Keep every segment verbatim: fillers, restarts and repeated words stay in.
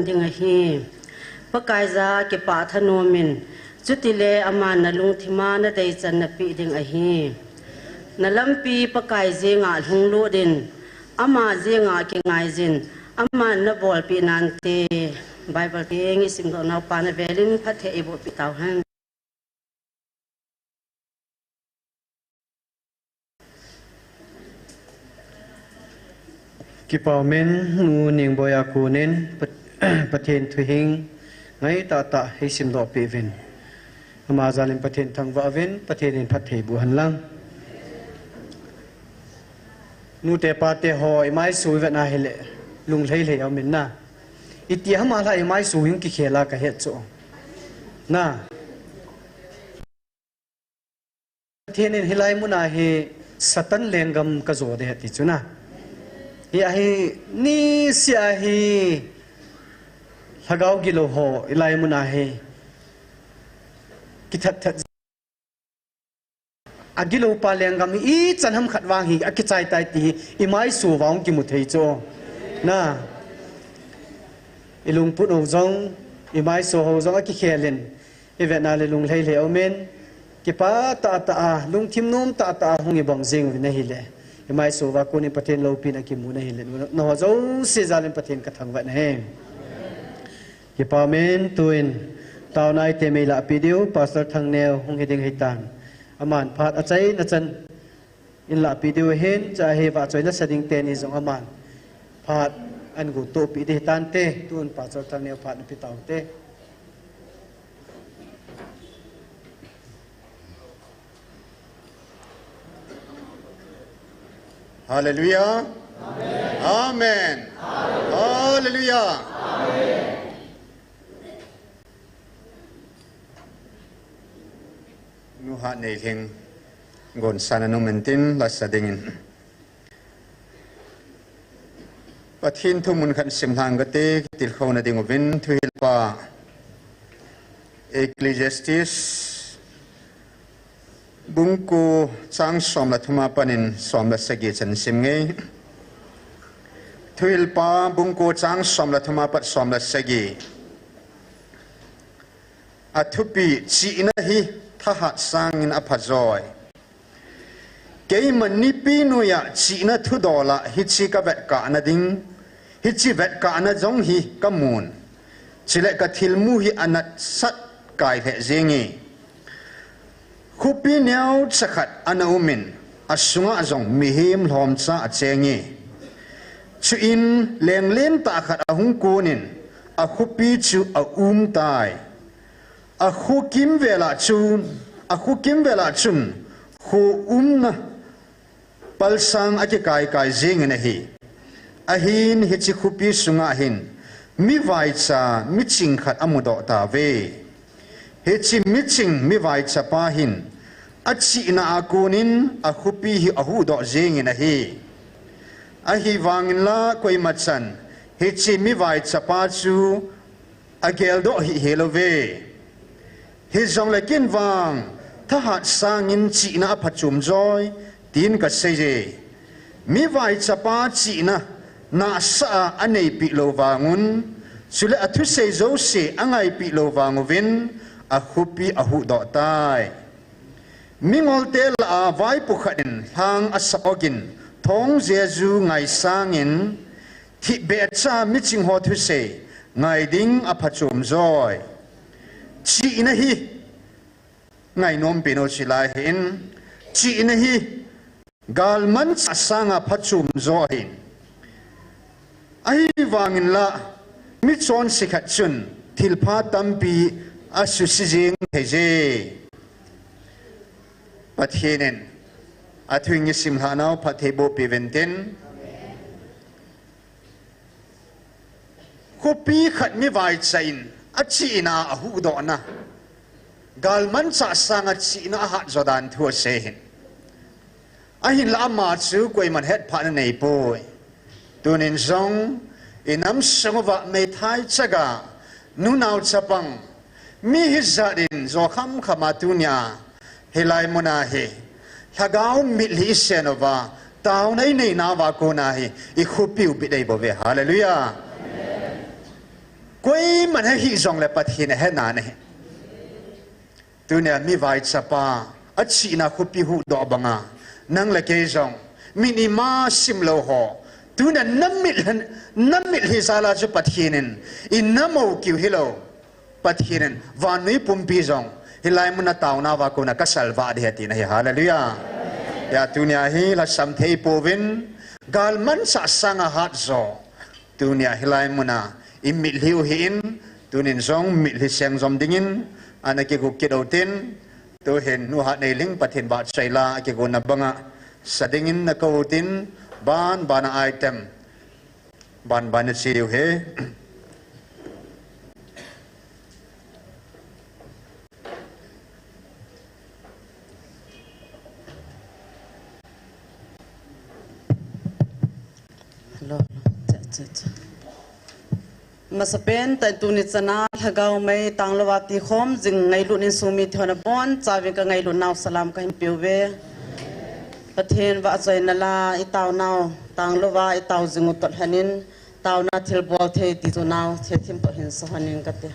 ding ahi. Pakaiya kipah thanom in, chutile aman nalungthima nadei chan napeh ding ahi. Nalampi Pakai jenga lhunglut in, ama jenga kingaiyin, aman nabolpeh nante. Bible teng isimdoh naupa navelin phatthei eiboh peh tauhen. Kipah umin, Nu Nengboia konin, Pat-, Pathen thuhing ngai tahtah eisimdoh peh uvin. Ama jalin Pathen thangvah uvin, Pathen in phatthei boh hen lang. Nute pate ho, imaisou ivet na hile, lunglhai lhai aumin na. Iti ham a lha imaisou hung kikhel a kahet chu. Na. Pathen in hilai muna hi Satan lenggam kajo ding ahi ti chu na. Hi ahi, niseh a hi lhagao gilou ho, hilai muna hi kithat that. Agilou pa lenggam hi ichan ham khat vang hi akichai tai ti hi imaisou vang kimu thei chu. Na. Ilungput ho jong, imaisou ho jong akikhel in. Ivet na le lunglhai lhai aumin, kipah tahtah a, lungthim nom tahtah a hung ibong jing uvin ahile, imaisou va konin Pathen loupina kimu na hile, nangho jouse jalin Pathen kathangvah nahi. Kipah umin, tuin taona ite mei lahpeh diu Pastor Thangneo hung hiding ahitan. Aman phat achaina chan in lahpeh diu ahin, chua hi vahchoi lasa ding teni jong aman phat ahin gutoh peh ding ahitante, tun Pastor Thangneo phat napeh taute. Hallelujah. Amen. Hallelujah. Nu Hatneilhing, gonsan a nu mentin lasa dingin. Pathen thu mun khat simlhang kate, kitilkhouna ding uvin, thuhilpa Ecclesiastes bung ko chang som le thum a panin som le sagi chan sim nge. Thuhilpa bung ko chang som le thum a pat som le sagi. Athupi, chihna hi thahat sangin aphajoi. Keiman nipi noiya chihna thudol a hiche kavetkahna ding, hiche vetkahna jong hi kamun. Chule kathilmu hi anatsat kai lheh jenge. Khopi neocha khat ana umin, asunga jong mihem lhomcha achenge. Chuin lenglen tah khat ahung kunin, akhopi chu aum tai. Akho kimvel a chun, akho kimvel a chun, kho umna palsang akikai kai jingin ahi. Ahin hiche khopi sunga hin, mivaicha, miching khat amudoh tauve. Hiche miching, mivaichapa hin, achihna a konin, akhopi hi ahuhdoh jingin ahi. Ahivangin la koimachan, hiche mivaichapa chu, ageldoh hih helouve. Hijongle ken vang, thahat sangin chihna aphachom joi, tin kaseiye. Mivaichapa chihna, nahsah a aneipeh lou vangun, chule athusei jouse angaipeh lou vanguvin, akhopi ahuhdoh tai. Mingolte lah a vaipo khat in lhang asap ogin, thong jeju ngaisangin, thihbehcha miching ho thusei ngai ding aphachom joi. Chihna hi ngainom peh u chilai hin, chihna hi galmanchah sanga phachom jo ahin. Ahivangin la, michonse khat chun thilpha tampi asuse jing theiye. Pathen in athu isimlhah nau phattheiboh peh uvin tin. Khopi khat mivaicha in achihna ahuhdohna, galmanchah sanga chihna ahatjo dan thu asei hin. Ahinla ama chu koiman hetphahna neipoi. Tunin jong, inam sung uva meithai chaga, nunao chapang, mi hijat in jo khamkham a tunia, hilai muna hi, lhagao mitlhi isen uva, taona inei nauva kona hi, ikhopi u bit eibouve. Hallelujah. Koiman he hih jongle Pathen ahe nan ahi. Tunia mi vaichapa, achihna khopi huhdoh banga, nang le kei jong, mi ima simlou ho, tunia namit, namit hi jal a chu Pathen in, inamou kiu hilou, Pathen in, vannoi pumpi jong, hilai muna taonauva kona kasalvah ding ahi tina ahi, hallelujah. Hia tunia hi lhasam thei pouvin, galmanchah sanga hatjo, tunia hilai muna, imitlhi u hih in, tunin jong mitlhi sengjom dingin, ana kigu kit utin, tuhin Nu Hatneiling Pathen vahchoila, akiguna banga, sa dingin nakou utin, banbana item, banbana che u hi. Hello, hello. Cha, cha, cha. Masapen tah in tuni chana lhagao mei tanglouva tikhom jing ngailutnin sung mite hon abonchauvin kangailutnau salam kahin peuve. Pathen vahchoina la itaonau tanglouva itao jing u toh lhonin, taona thilbol thei ding chu nao thilthim toh hin sa lhonin kate.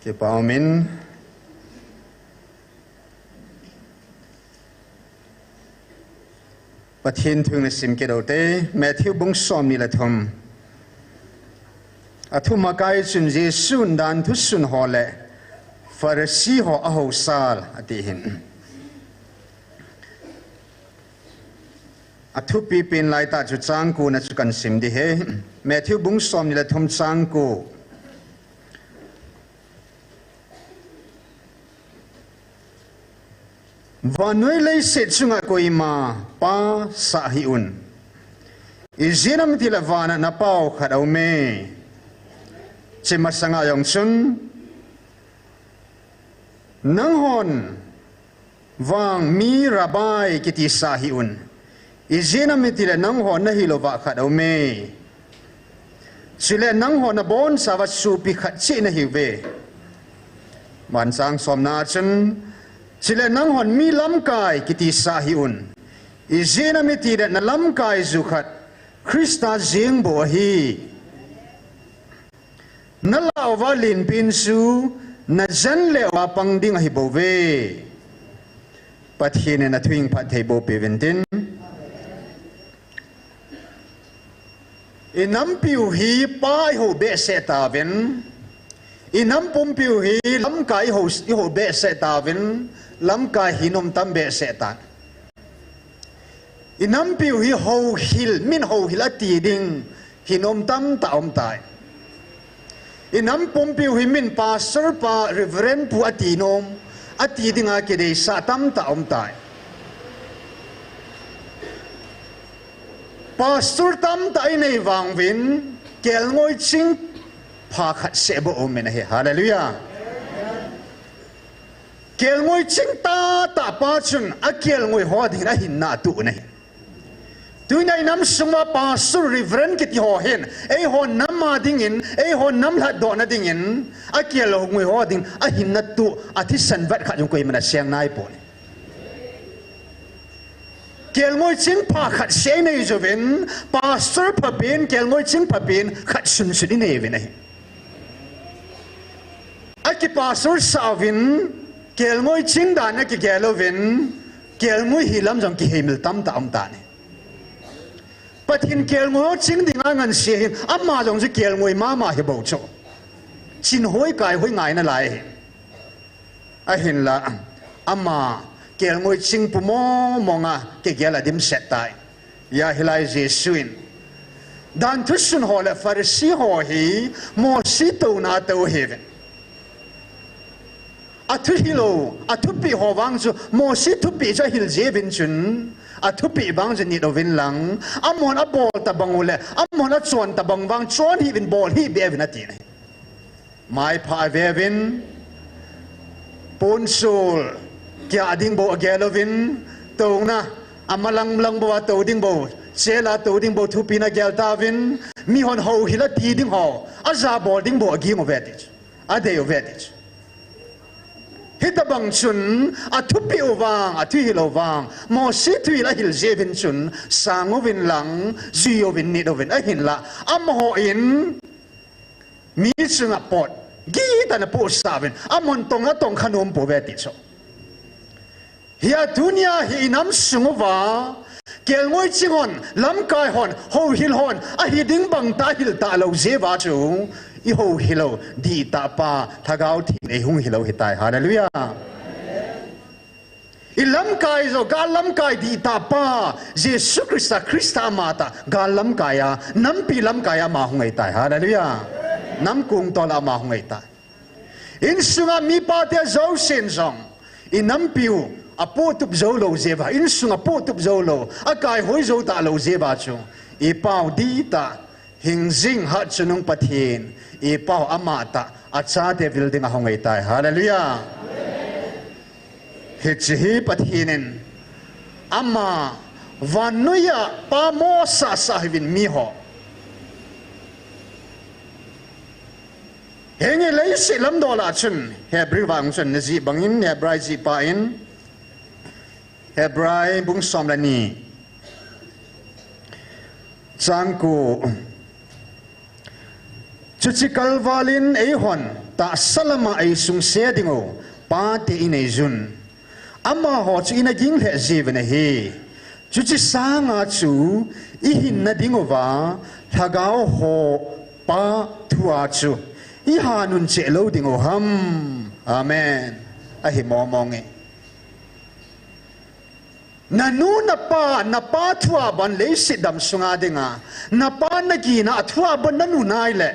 Kipah umin. Pathen thu nasim kit ute, Matthew bung somni le thum. Athumakai chun Jesun danthu sun ho le Pharisee ho ahosal ati hin. Athupi pen laitah chu chang ko na chu kahin sim ding ahi. Matthew bung somni le thum chang ko. Vannoi leiset chunga koima Pa sah hih un. Ijeh inem itile vana na Pau khat aume. Hiche masanga jong chun nanghon vang mi Rabbi kiti sah hih un. Ijeh inem itile nanghon nahilouva khat aume. Chule nanghon nabonchauva sopi khat cheh nahiuve. Aban chang somna chun, chule nanghon mi lamkai kiti sah hih un. Ijeh inem itile nalamkai ju khat Christa jeng bou ahi. Nalah uva lenpen chu najen leuva pang ding ahibouve. Pathen in athu phattheiboh peh uvin tin. Inampiu hi Pa ihou behseh tauvin. Inampumpiu hi lamkai ihou, ihou behseh tauvin. Lamkai hi nom tam behseh tan. Inampiu hi houhil, min houhil ati ding hin um tamtah aumtai. Inampumpiu hi min pastor pa, reverend pu ati nom, ati dinga kideisah tamtah aumtai. Pastor tamtah inei vanguvin, kelngoi ching pha khat seh bou aumin ahi. Hallelujah. Kelngoi ching tahtah pa chun akelngoi ho dingin ahinna atoh u ahi. Tunia inam sunga pastor, reverend kiti ho hin, eiho nam a dingin, eiho nam lhatdohna dingin, akelngoi ho dingin ahinna atoh, athisan vet khat jong koiman aseng naipoi. Kelngoi ching pha khat seh inei jouvin, pastor phapen, kelngoi ching phapen khat sunsun inei uvin ahi. Akipastor sah uvin, kelngoi ching dan akigel uvin, kelngoi hi lam jong kiheimil tamtah aumtan ahi. Pathen kelngoi ho ching dinga angansea hin, ama jong chu kelngoi mama hibou chu. Chinhoi kaihoi ngai nalai ahi. Ahinla, ama kelngoi ching pu mong monga kigel a dimset tai. Hia hilai Jesu in, danthu sun ho le Pharisee ho hi Mosi touna atou ahiuvin. Athuhil lou, athupeh ho vang chu, Mosi thupeh chu ahil jiuvin chun, athupeh vang chu nit uvin lang, amahon abol tobang u le, amahon achon tobang vang chon hih uvin bol hih beh uvin atin ahi. Maipha aveuvin, ponchol kia ding bou agel uvin, touna, amalang lang bou a tou ding bou, chela tou ding bou thupin agel tauvin, mihon houhil ati ding ho, ajabol ding bou aging uve ti chu, adei uve ti chu. Hitobang chun, athupeh u vang, athuhil u vang, Mosi thuhil ahil jiuvin chun, sang uvin lang, jui uvin nit uvin, ahinla, amahon, mi chunga pot, gitah in apohsah uvin, amahon tong atong kha nom pouve ti chu. Hia tunia hi inam sung uva, kelngoi ching hon, lamkai hon, houhil hon, ahi ding bang tah ahil talou jeh uva chu, ihouhil u, dihtah pa, Lhagao Theng in eihung hil u ahitai. Hallelujah. Ilamkai jo, gal lamkai dihtah pa, Jesu Christa, Christa amatah, gal lamkai a, nampi lamkai a ama hung ahitai. Hallelujah. Namkong tol a ama hung ahitai. Insunga mipa te jousen jong, inampiu, apohtup jou lou jeh uva, insunga apohtup jou lou, akaihoi jou talou jeh uva chu, ipau dihtah, hingjing hatchungnung Pathen, ipau amatah, achate vil dinga hung ahitai. Hallelujah. Hiche hi Pathen in, ama, vannoiya pa mosah sah hih uvin miho. Henge leiset lamdol a chun, Hebrew vang chun, najih bangin, Hebrai jihpa in, Hebrai bung som le ni. Chang ko. Chuche kalvalin eihon tahsa lama eisungse dingu pate inei jun. Amaho chu ina ging lheh jiuvin ahi. Chuche sanga chu ihinna dinguva lhagao ho pa thua chu ihanun cheh lou dingu ham. Amen. Ahi momong e. Nanu napa, napa thua ban leiset dam sunga dinga, napa nagina athua ban nanu nai le,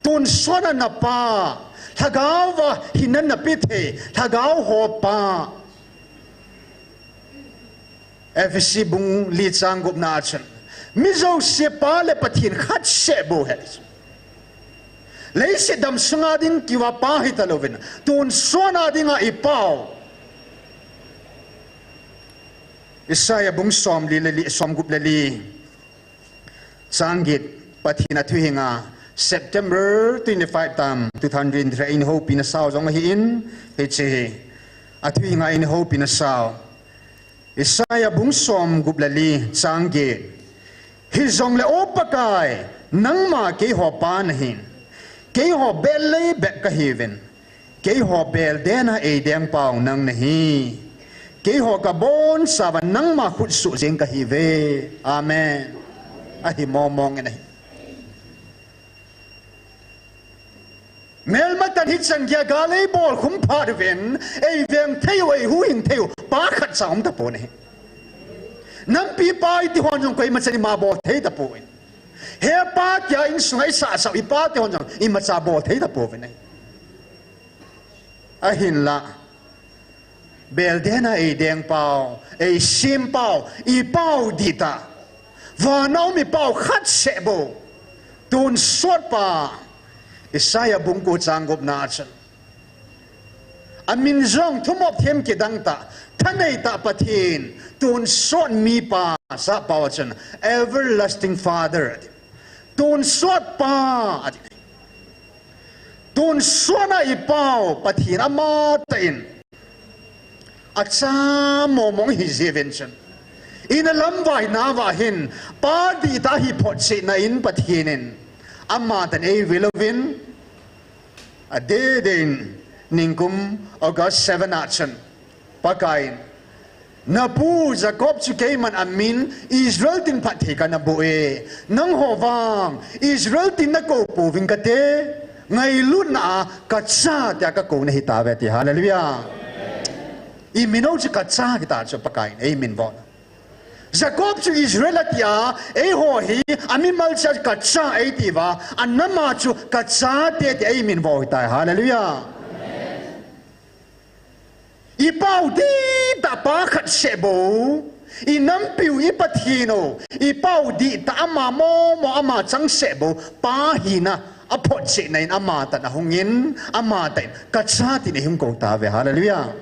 tonsot a napa, lhagao va hinna napeh thei, lhagao ho pa. Ephesi bung li chang gupna a chun, mi jouse pa le Pathen khat seh bou ahi. Leiset dam sunga ding keuva pa hita louvin, tonsot a dinga ipau. Isaiah bung som li le li, som gup le li. Chang get, Pathen a thuhinga, September twenty-five tam, two thousand twenty-three, eina houpina sao jong ahin, hiche hi. A thuhinga eina houpina sao. Isaiah bung som gup le li, chang get. Hijongle O Pakai, nangma keiho pa nahin. Keiho bel lei bep kahiuvin. Keiho bel dena eideng pau nang nahi. Keiho kabonchauva nangma khutsoh jeng kahiuve. Amen. Ahi momong in ahi. Melmatan hichan geiya gal eibol khum phat uvin, eiveng theiu, eihuhhing theiu pa khatcha um tapon ahi. Nampi pa iti hon jong koima chan ima bol thei tapon. Hepa tia insunga isahsah u ipa ti hon jong imacha bol thei tapouvin ahi. Ahinla, bel dena eideng pau, eisem pau, ipau dihtah, vana um ipau khat seh bou, tonsot pa, Isaiah bung ko chang gupna a chun, amin jong thumop them kidang tah, thanei tah Pathen, tonsot mipa, sah pau a chun, everlasting Father, tonsot pa, ati. Tonsot a ipau Pathen amatah in acha momong ahi jeh uvin chun, ina lamvai nauva hin pa dihtah ahi photchetna in Pathen in amatah in eivil uvin, adeh deh in ningkum August seven a chun Pakaiyin, napu Jacob chu keiman amin Israel tin phatthei kana boh e. Nangho vang Israel tin nakou pouving kate, ngailutna a kacha tia kakou nahitauve ati. Hallelujah. Imin u chu kacha kita chu Pakaiyin eiminvo. Jacob chu Israel atia, eiho hi amimal cha kacha eitiuva, anama chu kachate tia eiminvo hitai. Hallelujah. Ipau dihtah pa khat seh bou, inampiu iPathen u, ipau dihtah ama momo ama changseh bou pa hina aphotchetna in amatah in ahungin, amatah in kacha tin eihung kou tauve. Hallelujah.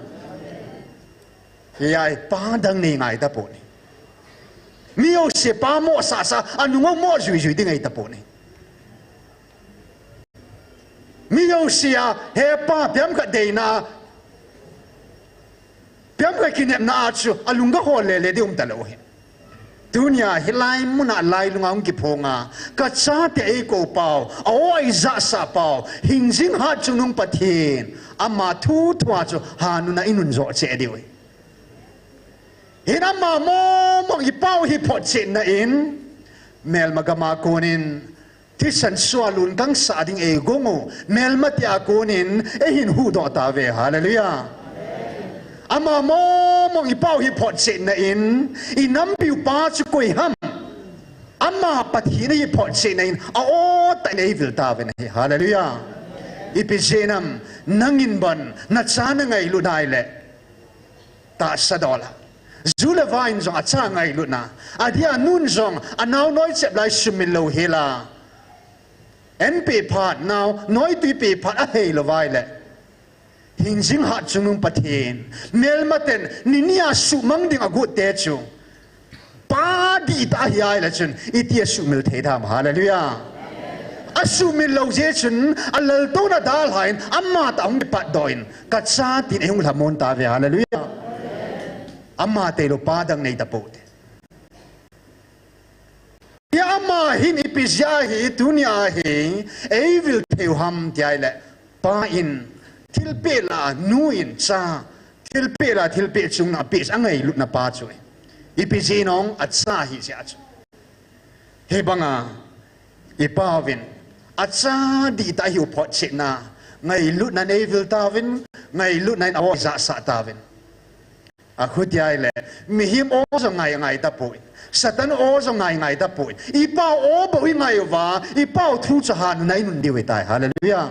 Hiya hi pa dang nei ngai tapon ahi. Mi jouse pa mo sasa, anung u mo juijui ding ahi tapon ahi. Mi jouse a hepa piamkhat deina, piamkhat kinepna a chu alung gahol lele ding um talou ahi. Tunia hilai muna lailunga hung kiphonga, kachate eikou pau, a-o eijahsah pau, hingjing hatchungnung Pathen, ama thu thua chu hanuna inunjoh cheh diu ahi. Hin ama momo ipau hi photchetna in, melma gama konin thisan sua lunkang sah ding eigong u, melmate a konin eihin huhdoh tauve. Hallelujah. Ama momo ipau hi photchetna in, inampiu pa chu koi ham, ama Pathen ahi photchetna in, a-o tah in eivil tauvin ahi. Hallelujah. Ipi jeh ham, nangin bang nacha nangailut nai le, tahsa dol a, ju le va in jong acha ngailutna, adeh a nun jong anao noi chep lai sumil louhel a, anpeh phat nao noitwi peh phat ahei lou vai le, hingjing hatchungnung Pathen, melmaten ninia suhmang ding agotte chu pa dihtah ahi ahile chun, itia suhmil thei dem? Hallelujah. Asuhmil lou jeh chun, alaltouna dalhan amatah hung kipatdoh in, kacha tin eihung lhamon tauve. Hallelujah. Ama tailou pa dang nei tapoute. Hiya Ama hin ipi jeh a hi, tuni a hi, eivil thei u ham ti ahile, pa in, thilpeh lah a, nu in, cha, thilpeh lah a, thilpeh chungnung a peh, angailutna pa chu. Ipi jeh inem, acha ahi jeh a chu. Hibanga, ipa uvin, acha dihtah ahiu photchetna, ngailutna in eivil tauvin, ngailutna in a-o ijahsah tauvin. Achuti ahile, mihem o jong ngai ngai tapoi. Satan o jong ngai ngai tapoi. Ipa o bou ingai uva, ipa u thu chu hanun a inun diu ahitai. Hallelujah.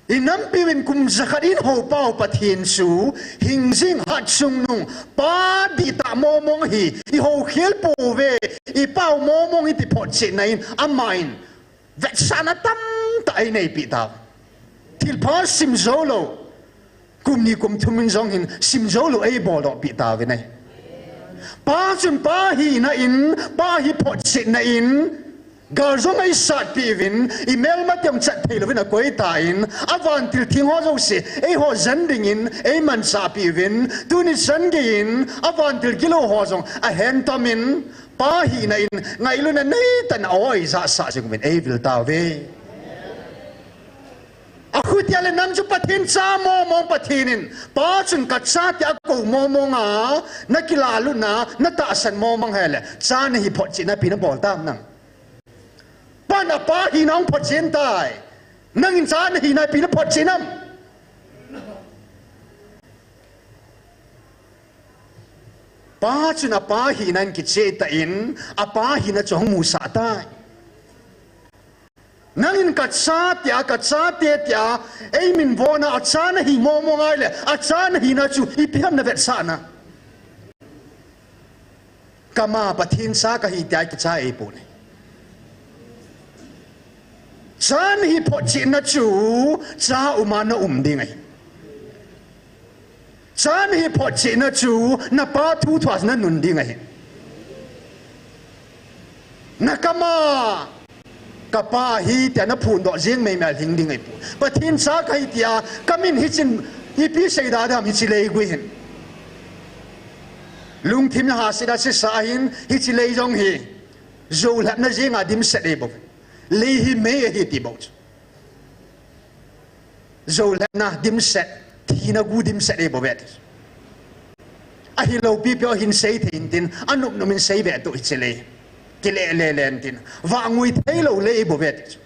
Inampiuvin kum jakhat in houpa u Pathen chu, hingjing hatchungnung, pa dihtah momong hi, ihoukhel pouve, ipa u momong hi ti photchetna in, ama in, vetsahna tamtah eineipi tau. Thilpha sim joulou. Kum ni kum thum in jong hin sim joulou eiboldohpi tauvin ahi. Pa chun pa hina in, pa hi photchetna in, gal jong eisatpi uvin, imelma teng chat theilouvin akoi tan, avantil theng ho jouse, eiho jen dingin, eimanchahpi uvin, tuni chan geiyin, avantil gilou ho jong, ahentomin, pa hina in, ngailutna neitah in a-o ijahsah jing uvin, eivil tauve. Achuti ahile nang chu Pathen cha momong Pathen in, pa chun kacha tia akou momong a, nakilalut na, natahsan momong ahile, cha nahi photchetna ipi nabol tam nang. Pan apa hina hung photchet tai. Nangin cha nahina ipi naphotchet nam. Pa chun apa hina in kichehtah in, apa hina chu hung musah tai. Nangin kacha tia, kachate tia, eiminvona acha nahi momong ahile, acha nahina chu ipi ham navetsahna. Kama Pathen cha kahi tia kicha eipoi. Cha nahi photchetna chu, cha uma naum ding ahi. Cha nahi photchetna chu, napa thu thua nanun ding ahi. Nakama, kapa hi tia naphondoh jeng meimei a lhing ding ahipoi. Pathen cha kahi tia, kamin hichun, ipi seida dam hiche leigui hin. Lungthim le hahsatna sesa hin, hiche lei jong hi, joulhepna jenga dimset ahibou. Lei hi mei ahi tibou chu. Joulhepna dimset, thina gu dimset ahibouve ti chu. Ahilou pipi ahin sei thei intin, anop nop in seibe tou hiche lei. Kile le le intin, vangui theilou lei ahibouve ti chu.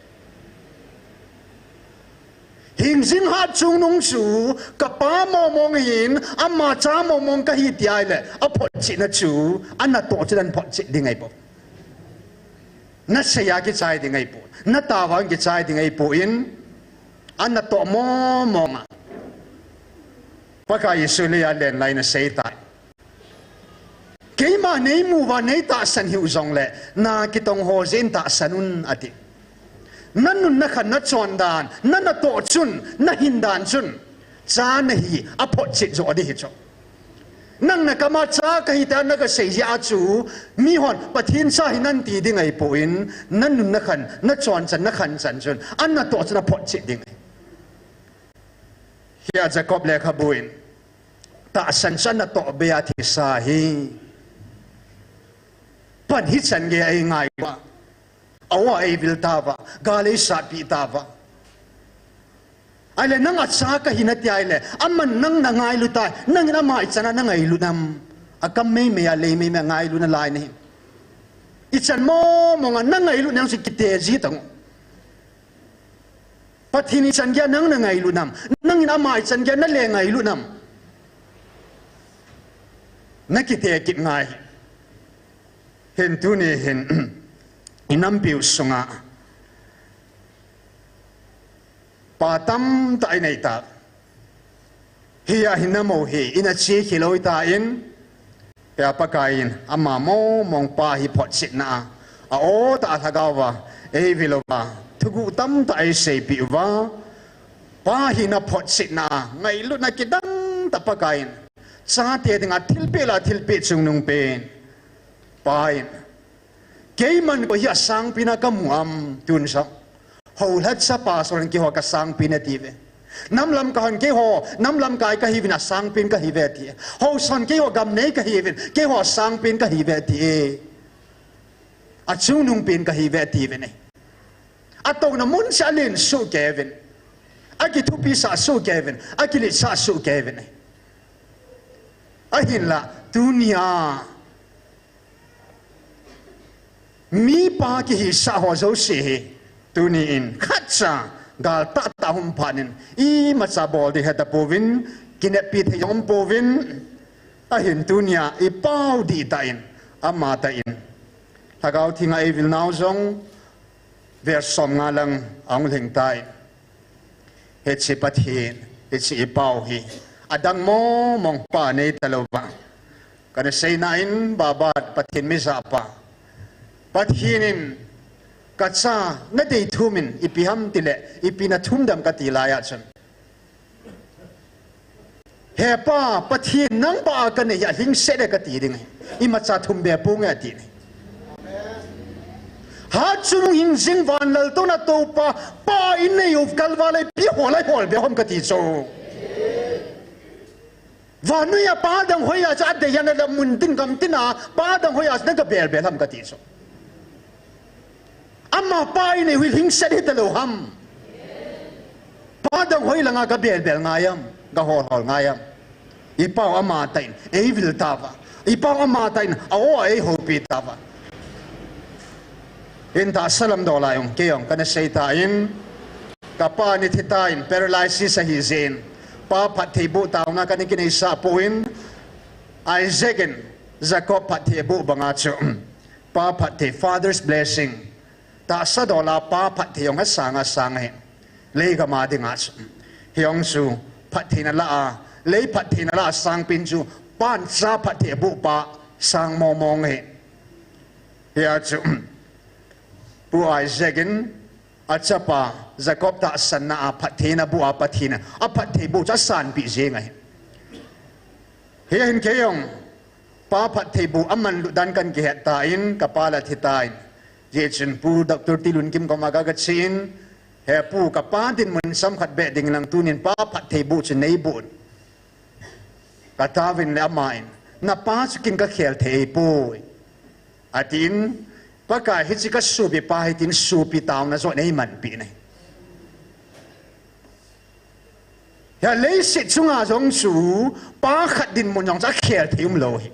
Hingjing hatchungnung chu, kapa momong hin, ama cha momong kahi tia ahile, aphotchetna chu, anatoh chun aphotchet ding ahibou. Naseiya kichai ding ahipoi, nataova kichai ding ahipoi, anatoh momong a. Pakai Jesu leiya alen lai in aseitai. Keima neimu uva neitahsan hih u jongle, nakitong ho jeh in tahsan un ati. Nanun nakhan nachon dan, nanatoh chun, nahin dan chun, cha nahi aphotchet joh ding ahi chu. Nang nakama cha kahi tia nakasei jeh a chu, mihon Pathen cha hi nanti ding ahipoi, nanun nakhan, nachon chan, nakhan chan chun, anatoh chun aphotchet ding ahi. Hia Jacob lekhabu in, tahsan chu anatoh bei a thisa ahi. Pan hichan geiya eingai uva, a-o a eivil tauva, gal eisatpi tauva. Ahile nang acha kahi natia ahile, aman nang nangailu tai, nangin ama ichan a nangailu nam. Akam meimei a, lei meimei a ngailuna lai nahi. Ichan momong a nangailu nang chu kite ji tang u. Pathen ichan geiya nang nangailu nam, nangin ama ichan geiya nale ngailu nam. Nakite kit ngai. Hin tuni hin, inampiu sunga, pa tamtah inei ta. Hia hin namo hi, ina che khilou tan, pia Pakai in, ama momong pa hi photchetna a, a-o tah a lhagao va, eivil uva, thuguh tamtah eiseipeh uva, pa hina photchetna a, ngailutna kidang tah Pakai in, chate dinga thilpeh lah a thilpeh chungnung pen, pa in, keiman koi hi asangpen a kamu am, tun sa. Houlhatcha pastor in keiho kasangpen atiuve. Nam lamkai hon keiho, nam lamkai kahiuvin asangpen kahiuve ati. Haosa hon keiho gamnei kahiuvin, keiho asangpen kahiuve ati. Achungnungpen kahiuve atiuvin ahi. Atouna mun cheh a alen soh kei uvin. Akithupisah soh kei uvin. Akiletsah soh kei uvin ahi. Ahinla, tunia mipa kihisah ho jouse hi, tuni in khatcha gal tahtah hung phat in, imacha bol ding hetapouvin, kineppi thei jong umpouvin, ahin tunia i pao dihtah in, amatah in Lhagao Theng a eivil nau jong, verse somnga lang ahung lhing tai. Hiche Pathen, hiche i pao hi adang mongmong, pa nei talouva. Kana seina in, Baba, Pathen mijahpa, Pathen in kacha nadei thumin, ipi ham tile, ipi nathum dem kati lai a chun, He Pa, Pathen nangma a kanei hi alhingset e kati ding ahi. Imacha thum be ponge ati ahi. Hatchungnung hingjing vanlaltouna toupa, Pa inei u kalval a ipi hol a ihol be ham kati chu. Vannoi a pa dang hoiya chu adei a nala mun tin gam tina, pa dang hoiya chu nagabel bel ham kati chu. Ama pa inei u hi lhingset hitalou ham. Pa dang hoi langa gabel bel ngai am, gahol hol ngai am. I pao amatah in eivil tauva. I pao amatah in a-o a eihoupi tauva. Hin tahsa lam dol a jong, kei jong kana seitan, kapa ana thitan, paralysis ahijeh in, pa phattheiboh taona kana kineisah poi. Isaac in Jacob phattheiboh banga chu, pa phatthei, father's blessing, tahsa dol a pa phatthei jong asang asang ahi. Leigam a dinga chu, hijong chu phattheina lah a, lei phattheina lah a sangpen chu, pan cha phatthei aboh pa sang mongmong ahi. Hia chu, Pu Isaac in achapa Jacob tahsanna a phattheina boh a, Pathen in aphattheiboh chu asanpeh jeng ahi. Hia hin kei jong pa phattheiboh amanlut dan kana kihet tan, kapa la thitan. Hijeh chun Pu Doctor Tilunkim koma ka, kachen, He pu, kapa dinmun chomkhat beh ding lang tunin pa phattheiboh chu neiboh in, kataovin le aman, Napa chu kin kakhel thei ahipoi, atin, Pakai, hiche kasopipa hi tin sopi taona joh in eimanpeh in ahi. Hia leiset chunga jong chu pa khat dinmun jong chu akhel thei umlou ahi.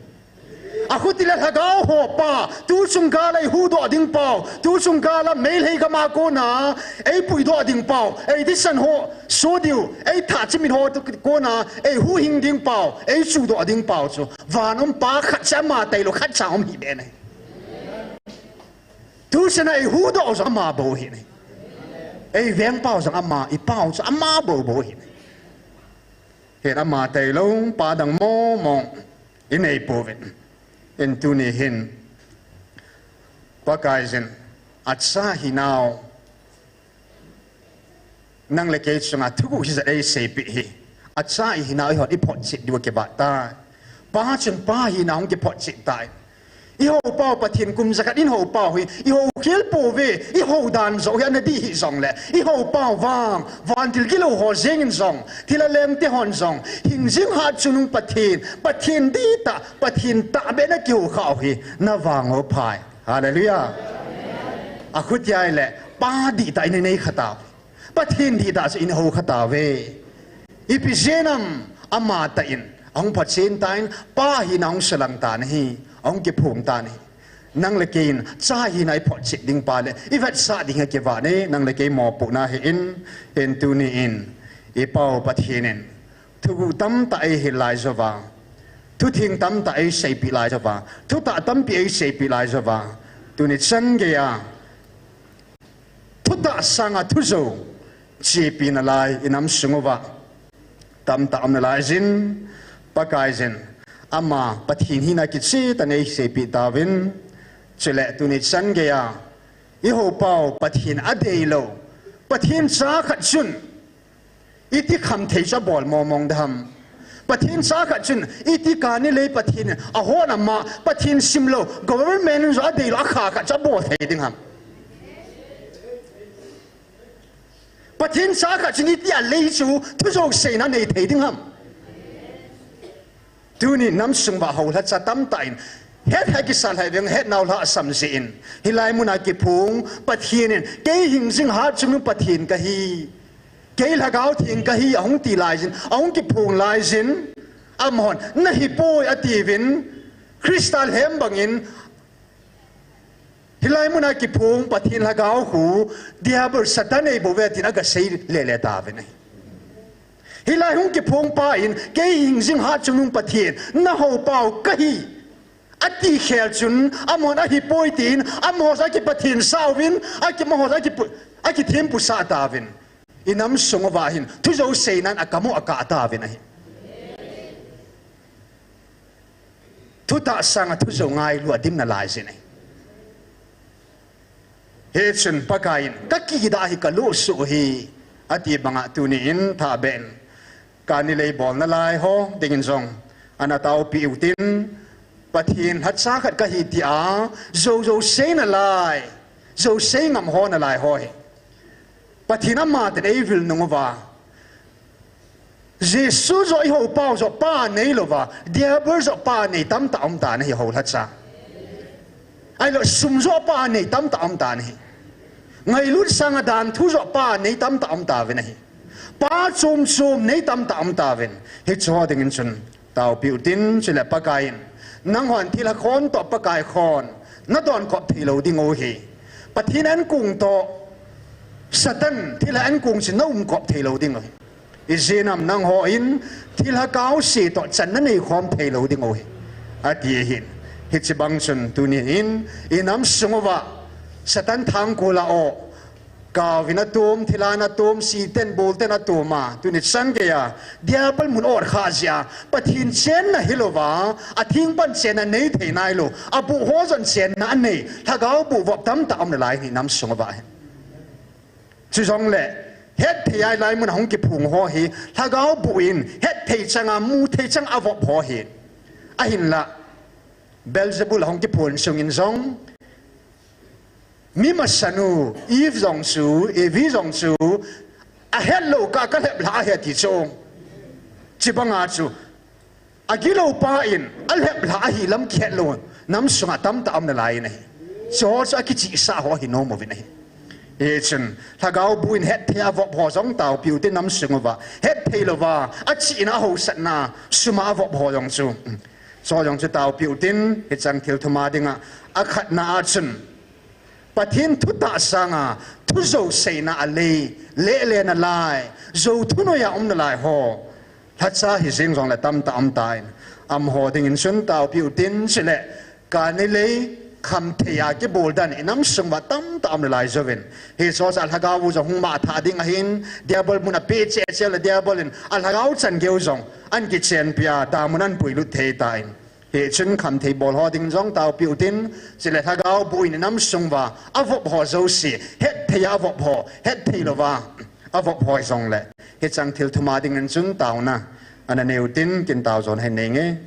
Akhuti le lhagao ho pa, tuchung kal a eihuhdoh ding pau, tuchung kal a Meitei gam a kona eipuidoh ding pau, eideisan ho soh diu, eithah chimit ho kona eihuhhing ding pau, eichuhdoh ding pau chu van um pa khat cha ama tailou khat cha um hih beh in ahi. Tuchan a eihuhdoh jong ama bou ahi. Eiveng pau jong ama, i pau chu ama bou bou ahi. Hin ama tailou pa dang mong mong inei pouvin. Hin tuni hin Pakaiyin acha hinau nang le kei chunga thuguh hijat eiseipeh hi, acha ihinau ihon iphotchet diu akivah tai. Pa chun pa hina hung kiphotchet tai. Ihou pau Pathen kum jakhat in hou pau hi, ihou khel pouve, ihou dan joh hi ana dih hih jongle, ihou pau vang, vantil gilou ho jeng in jong, thilha lengte hon jong, hingjing hatchungnung Pathen, Pathen dihtah, Pathen tahbeh in akihou khah u hi, navang u phai. Hallelujah. Akhuti ahile, pa dihtah in inei kha tauve. Pathen dihtah chu inei kha tauve. Ipi jeh ham, amatah in ahung photchen tan, pa hina ahung sulang tan ahi, ahung kiphong tan ahi. Nang le kei in cha hina iphotchet ding pa le ivetsah ding hi akivah e, nang le kei mopohna ahin, hin tuni in i pau Pathen in thuguh tamtah eihil lai jouva, thutheng tamtah eiseipeh lai jouva, thutah tampi eiseipeh lai jouva, tuni chan geiya thutah sanga thujou chepi nalai inam sung uva tamtah um nalaiyin, Pakaiyin ama Pathen hina kichehtah in eiseipeh tauvin, chule tuni chan geiya ihou pau Pathen adeilou Pathen cha khat chun iti khamthei chu abol mong mong dem? Pathen cha khat chun iti kani lei Pathen in ahon ama, Pathen simlou, government in jong adeilou akha khat chu abol thei ding ham? Pathen cha khat chun itia lei chu thujou seina nei thei ding ham? Tuni nam sung uva houlhacha tamtah in het ha kisa lhai veng, het nau lhasam jeh in. Hilai muna kiphong Pathen in, kei hingjing hatchungnung Pathen kahi, kei Lhagao Theng kahi, ahung ti laijin, ahung kiphong laijin, amahon, nahipoi atiuvin, Christa lhem bangin, hilai muna kiphong Pathen Lhagao khu, Diabol Satan eibouve tin aga sei lele tauvin ahi. Hilai hung kiphong pa in, kei hingjing hatchungnung Pathen, nahou pau kahi, ati khel chun, amahon ahipoi tin, amaho jong aki Pathen sah uvin, aki, amaho jong aki pu-, aki thempu sah tauvin. Inam sung uva hin, thujou seinan akam u akah tauvin ahi. Thutah sanga thujou ngailu a dim nalai jin ahi. Hichun Pakai in, kakidah hi kaluh suh hi, ati banga tuni in thahbeh in, kani lei bol nalai ho dingin jong, ana taopi utin, Pathen lhacha khat kahi tia, jou jou sei nalai, jou sei ngam ho nalai ho hi. Pathen amatah in eivil nung uva, Jesu joh ihou pau joh pa neilouva, Diabol joh pa nei tamtah um tan ahi houlhacha. Ahilou, sum joh pa nei tamtah um tan ahi. Ngailut sanga danthu joh pa nei tamtah um tauvin ahi. Pa chom chom nei tamtah um tauvin. Hicheho dingin chun taopi utin, chule Pakai in, nanghon thilha khon toh Pakai khon nadon kop theilou ding u hi. Pathen ankong toh Satan thilha ankong chun naum kop theilou ding u hi. Ijeh inem nangho in thilha kaose toh channa neikhom theilou ding u hi, ati ahin. Hiche bang chun tuni in inam sung uva Satan thangkol a o, kaovin atom, thilhan atom, sihten bolten atom a, tuni chan geiya Diabol mun ot kha jeh a, Pathen chenna hilouva, atheng pan chenna nei thei nailou, abuh ho jong chenna anei, Lhagao buh vop tamtah um nalai hi inam sung uva hi. Chujongle, hetthei a hilai mun a hung kiphong ho hi, Lhagao buh in, hetthei changa, muthei changa avop ho hi. Ahinla, Beelzebul a hung kiphong sungin jong, mi masanu, Eve jong chu, Evi jong chu, ahetlou kah a kalheplhah ahi ati chu. Chubanga chu, agilou pa in, alheplhah ahi lam kihetlou, nam sunga tamtah um nalai in ahi. Chuho chu akichihsah ho ahi nom uvin ahi. Hichun, Lhagao buh in hetthei a avop ho jong taopi utin nam sung uva, hetthei louva, achihna ahousatna, sum a avop ho jong chu. Chuho jong chu taopi utin, hicheng thil thum a dinga, akhatna a chun, Pathen thutah sanga, thujou seina alei, lele nalai, jou thunoi a um nalai ho, lhacha hijeng jongle tamtah um tan, amaho dingin chun taopi utin, chule, kani lei, khamthei a kibol dan, inam sung uva tamtah um nalai jouvin. Hicheho chu Lhagao u jong hung matha ding ahin, Diabol mun a apeh cheh cheh le Diabol in, Lhagao chan geiyu jong, ahin kichenpi a, damun ahin puilut thei tan. Hichun khamthei bol ho ding jong taopi utin, chule Lhagao buh in inam sung uva, avop ho jouse, hetthei a avop ho, hetthei louva, avop ho jongle. Hicheng thil thum a dingin chun taona, ana nei utin, kin tao jon hin nei nge.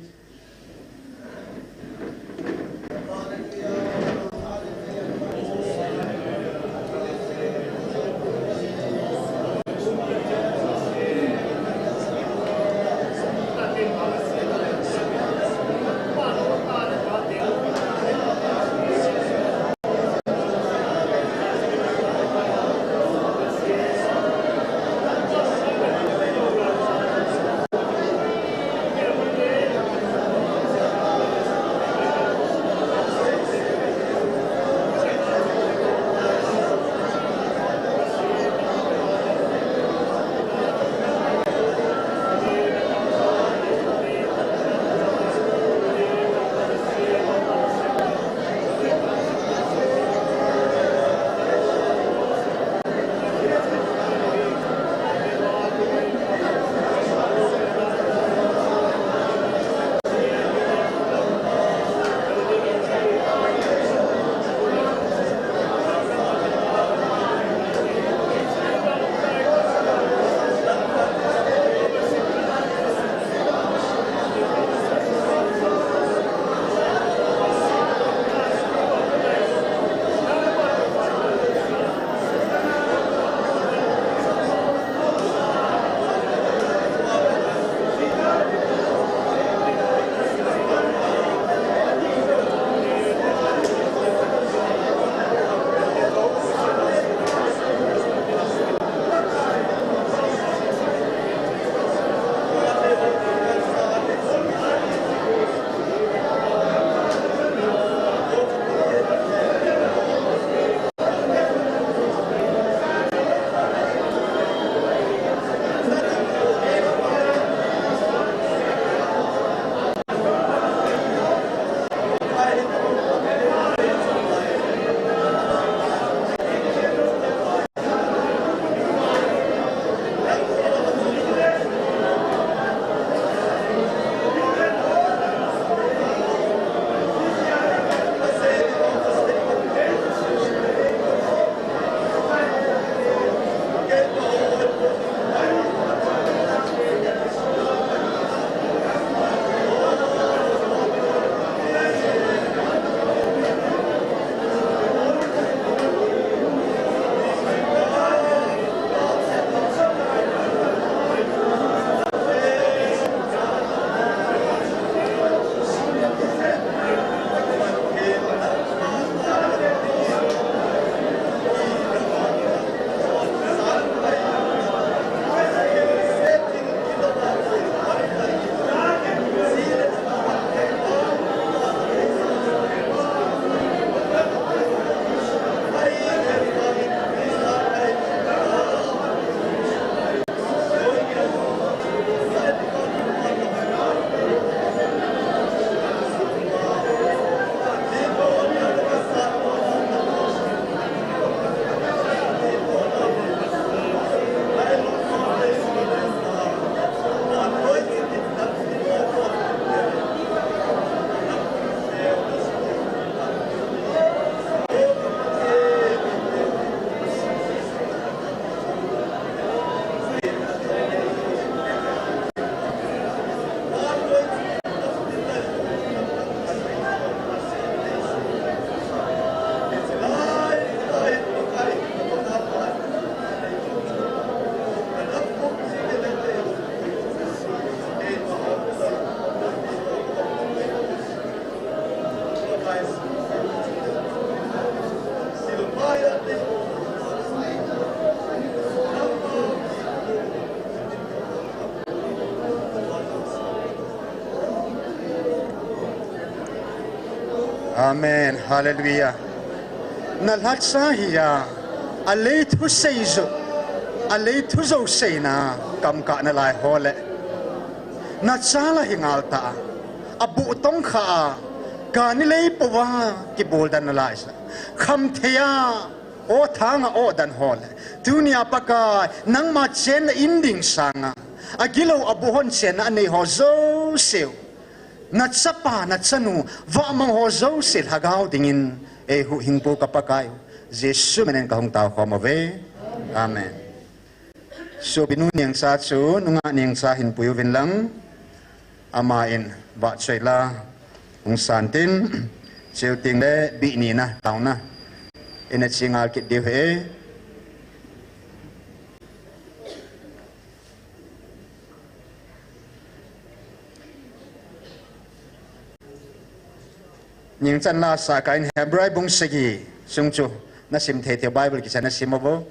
Amen. Hallelujah. Na lhacha hi a, a lei thu sei jo, a lei thu jo seina kam kah nalai ho le. Na cha la hi ngal ta a, a bu tong kha a, ka ni lei po va kibol dan nalai sa. Kham thei a, o thang a o dan ho le. Tunia Pakai, nangma chenna in ding sanga, a gilou a bu hon chenna a nei ho jouse u. Na chapa, na chanu, vahmang ho jouse lhagao dingin, ei huhhingpu ka Pakai u. Jesu minin ka hung tao khom uve. Amen. Sopinu Nengcha chu, nungah Nengcha hin pui uvin lang. Ama in vahchoi la hung san tin, cheu ting le bih nina, taona. Ina chi ngal kit diu he. Ningchan la sa ka in Hebrai bung sagi sung chu na sim thei thei Bible kicha na sim avo.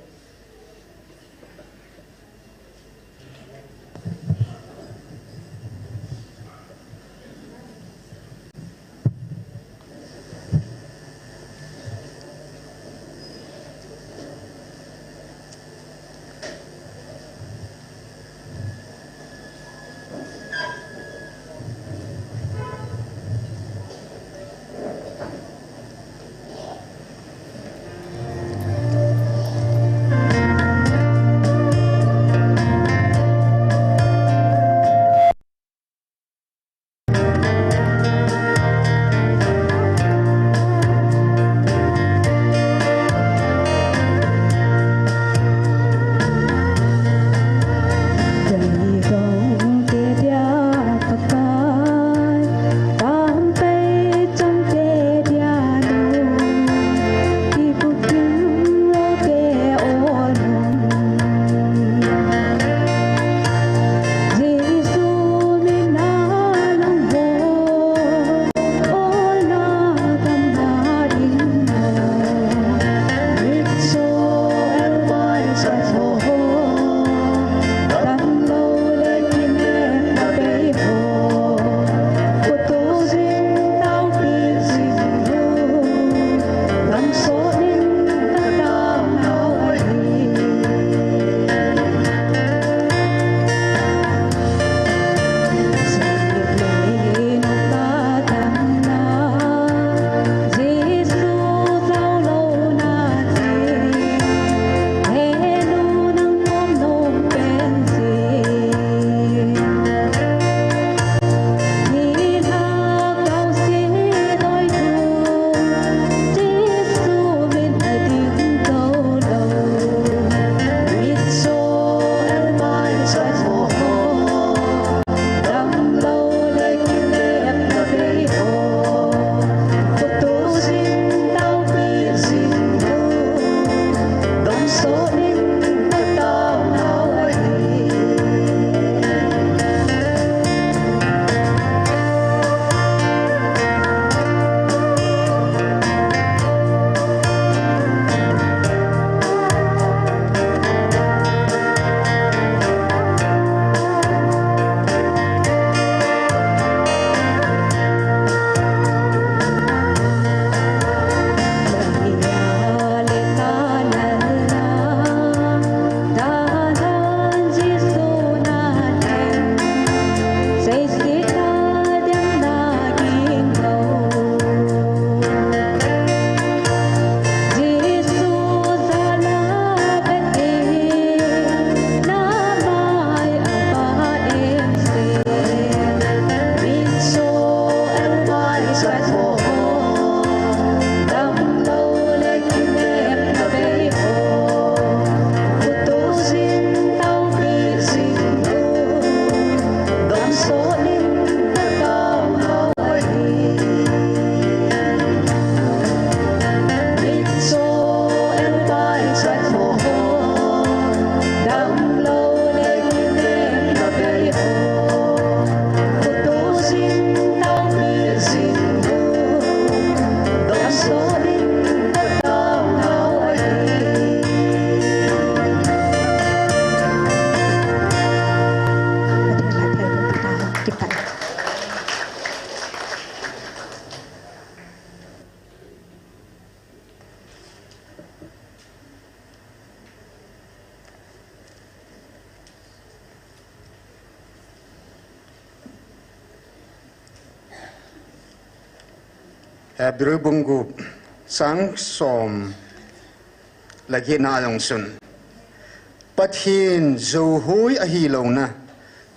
Hebrew bung gup, chang som le get na a jong chun, Pathen jouhoi ahilouna,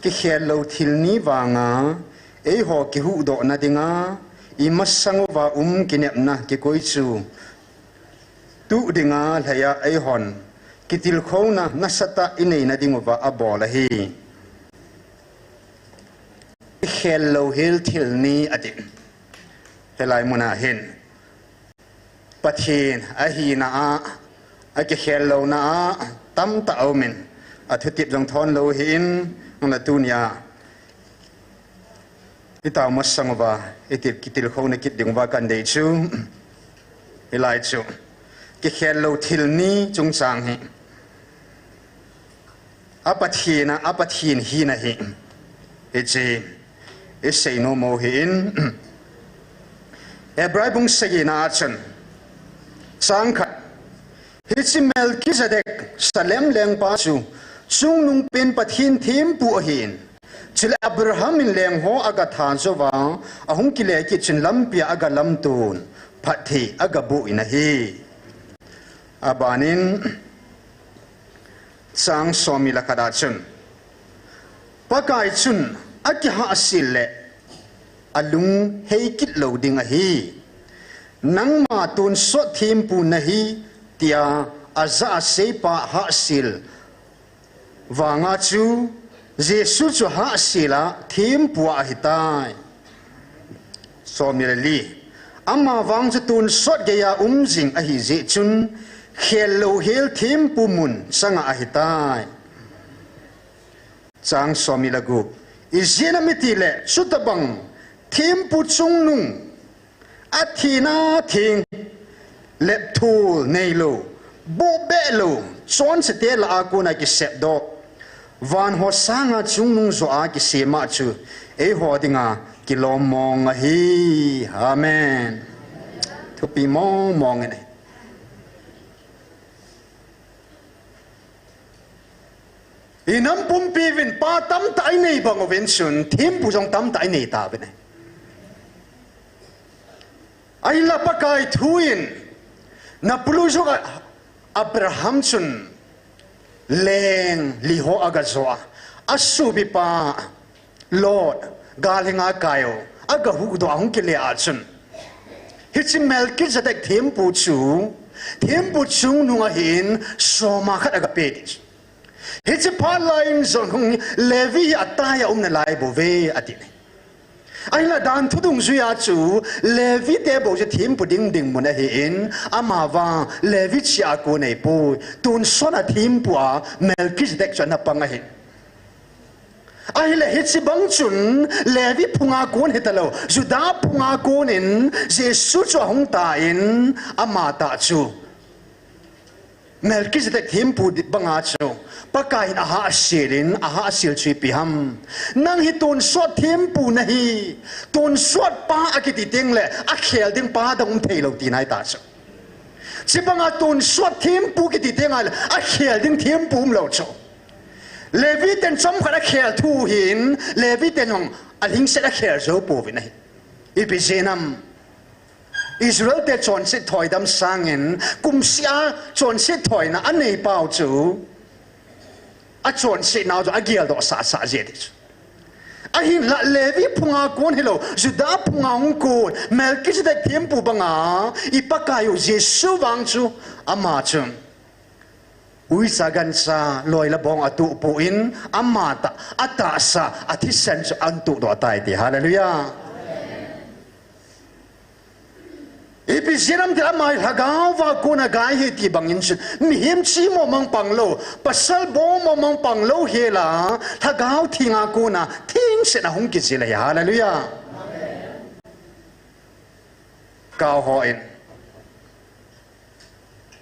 kikhel lou thil ni vanga, eiho kihuhdohna dinga, imasang uva um kinepna kikoi chu, tu dinga lhaiya eihon kitilkhouna nasatah inei na dinguva abol ahi. Kikhel louhel thil ni ati. Hilai muna hin Pathen ahina a, akikhel louna a tamtah aumin, athutep jong thon lou hin, nang la tunia itao masang uva, itep kitilkhouna kit dinguva kandei chu, hilai chu, kikhel lou thil ni chungchang hi, a Pathen a, a Pathen hina hi, hiche, isei nom u hin, Hebrew bung sagi na a chun, chang khat, hiche Melchizedek Salem lengpa chu, chungnungpen Pathen thempu ahin, chule Abraham in lengho aga tha jouva, ahung kile kit chun lampia aga lamton, phatthei aga boh in ahi. Abanin, chang som le khat a chun, Pakai chun akihahsel le alung hei kit lou ding ahi. Nangma tonsot thempu nahi, tia ajah a seipa hahsel vanga chu, Jesu chu hahsel a thempu ahitai. Som le li, amavang chu tonsot geiya um jing ahi jeh chun, khel louhel thempu mun changa ahitai. Chang som le gup, ijeh inem itile, chutobang thempu chungnung, athina theng, lepthol neilou, bohbeh lou, chonsete lah a kona kisepdoh, van ho sanga chungnung joh a kisem a chu, eiho dinga kilom mong ahi. Amen. Thupi mong mong in ahi. Inam pumpi uvin pa tamtah inei bang uvin chun, thempu jong tamtah inei tauvin ahi. Ahinla Pakai thu in, napulu jong a, Abraham chun leng li ho aga jo a, asopipa Lot, gal henga kai u, aga huhdoh a hung kile a chun, hiche Melchizedek thempu chu, thempu chungnung ahin, soma khat aga pe ti chu. Hiche phat lai in jong hung Levi hi atai a um nalai bouve ati ne. Ahinla dan thu dungjuia chu Levi te bou chu thempu ding ding mun ahin, amavang Levi chea kon ahipoi, tonsot a thempu a Melchizedek chu ana pang ahi. Ahile hiche bang chun Levi phunga kon hitalou, Juda phunga kon in Jesu chu ahung tan, amatah chu Melchizedek thempu di-, banga chu Pakai in ahahsel in, ahahsel chu ipi ham. Nang hi tonsot thempu nahi, tonsot pa akiti tengle, akhel ding pa dang um theilou tina ahitah chu. Chubanga tonsot thempu kiti tengle, akhel ding thempu umlou chu. Levi ten chomkhat akhel thu hin, Levi ten jong alhingset akhel jou pouvin ahi. Ipi jeh inem. Israel te chonset thoidam sangin, kumseh a chonset thoina anei pau chu, achonsetnau chu ageldoh sahsah jeh ti chu. Ahinla Levi phunga kon hilou, Juda phunga hung kon, Melchizedek thempu banga, i Pakai u Jesu vang chu, ama chu uicha gancha, loi le bong atohpoi, amatah, atahsa, athisan chu ahin tohdoh tai ti. Hallelujah. Ipi jeh inem itile ama hi lhagao va kona gai ahi ti bangin chun, mihem chemo mang panglou, pasal bomo mang panglou hela, Lhagao Thenga kona thengset a hung kijil ahi. Hallelujah. Kau hon,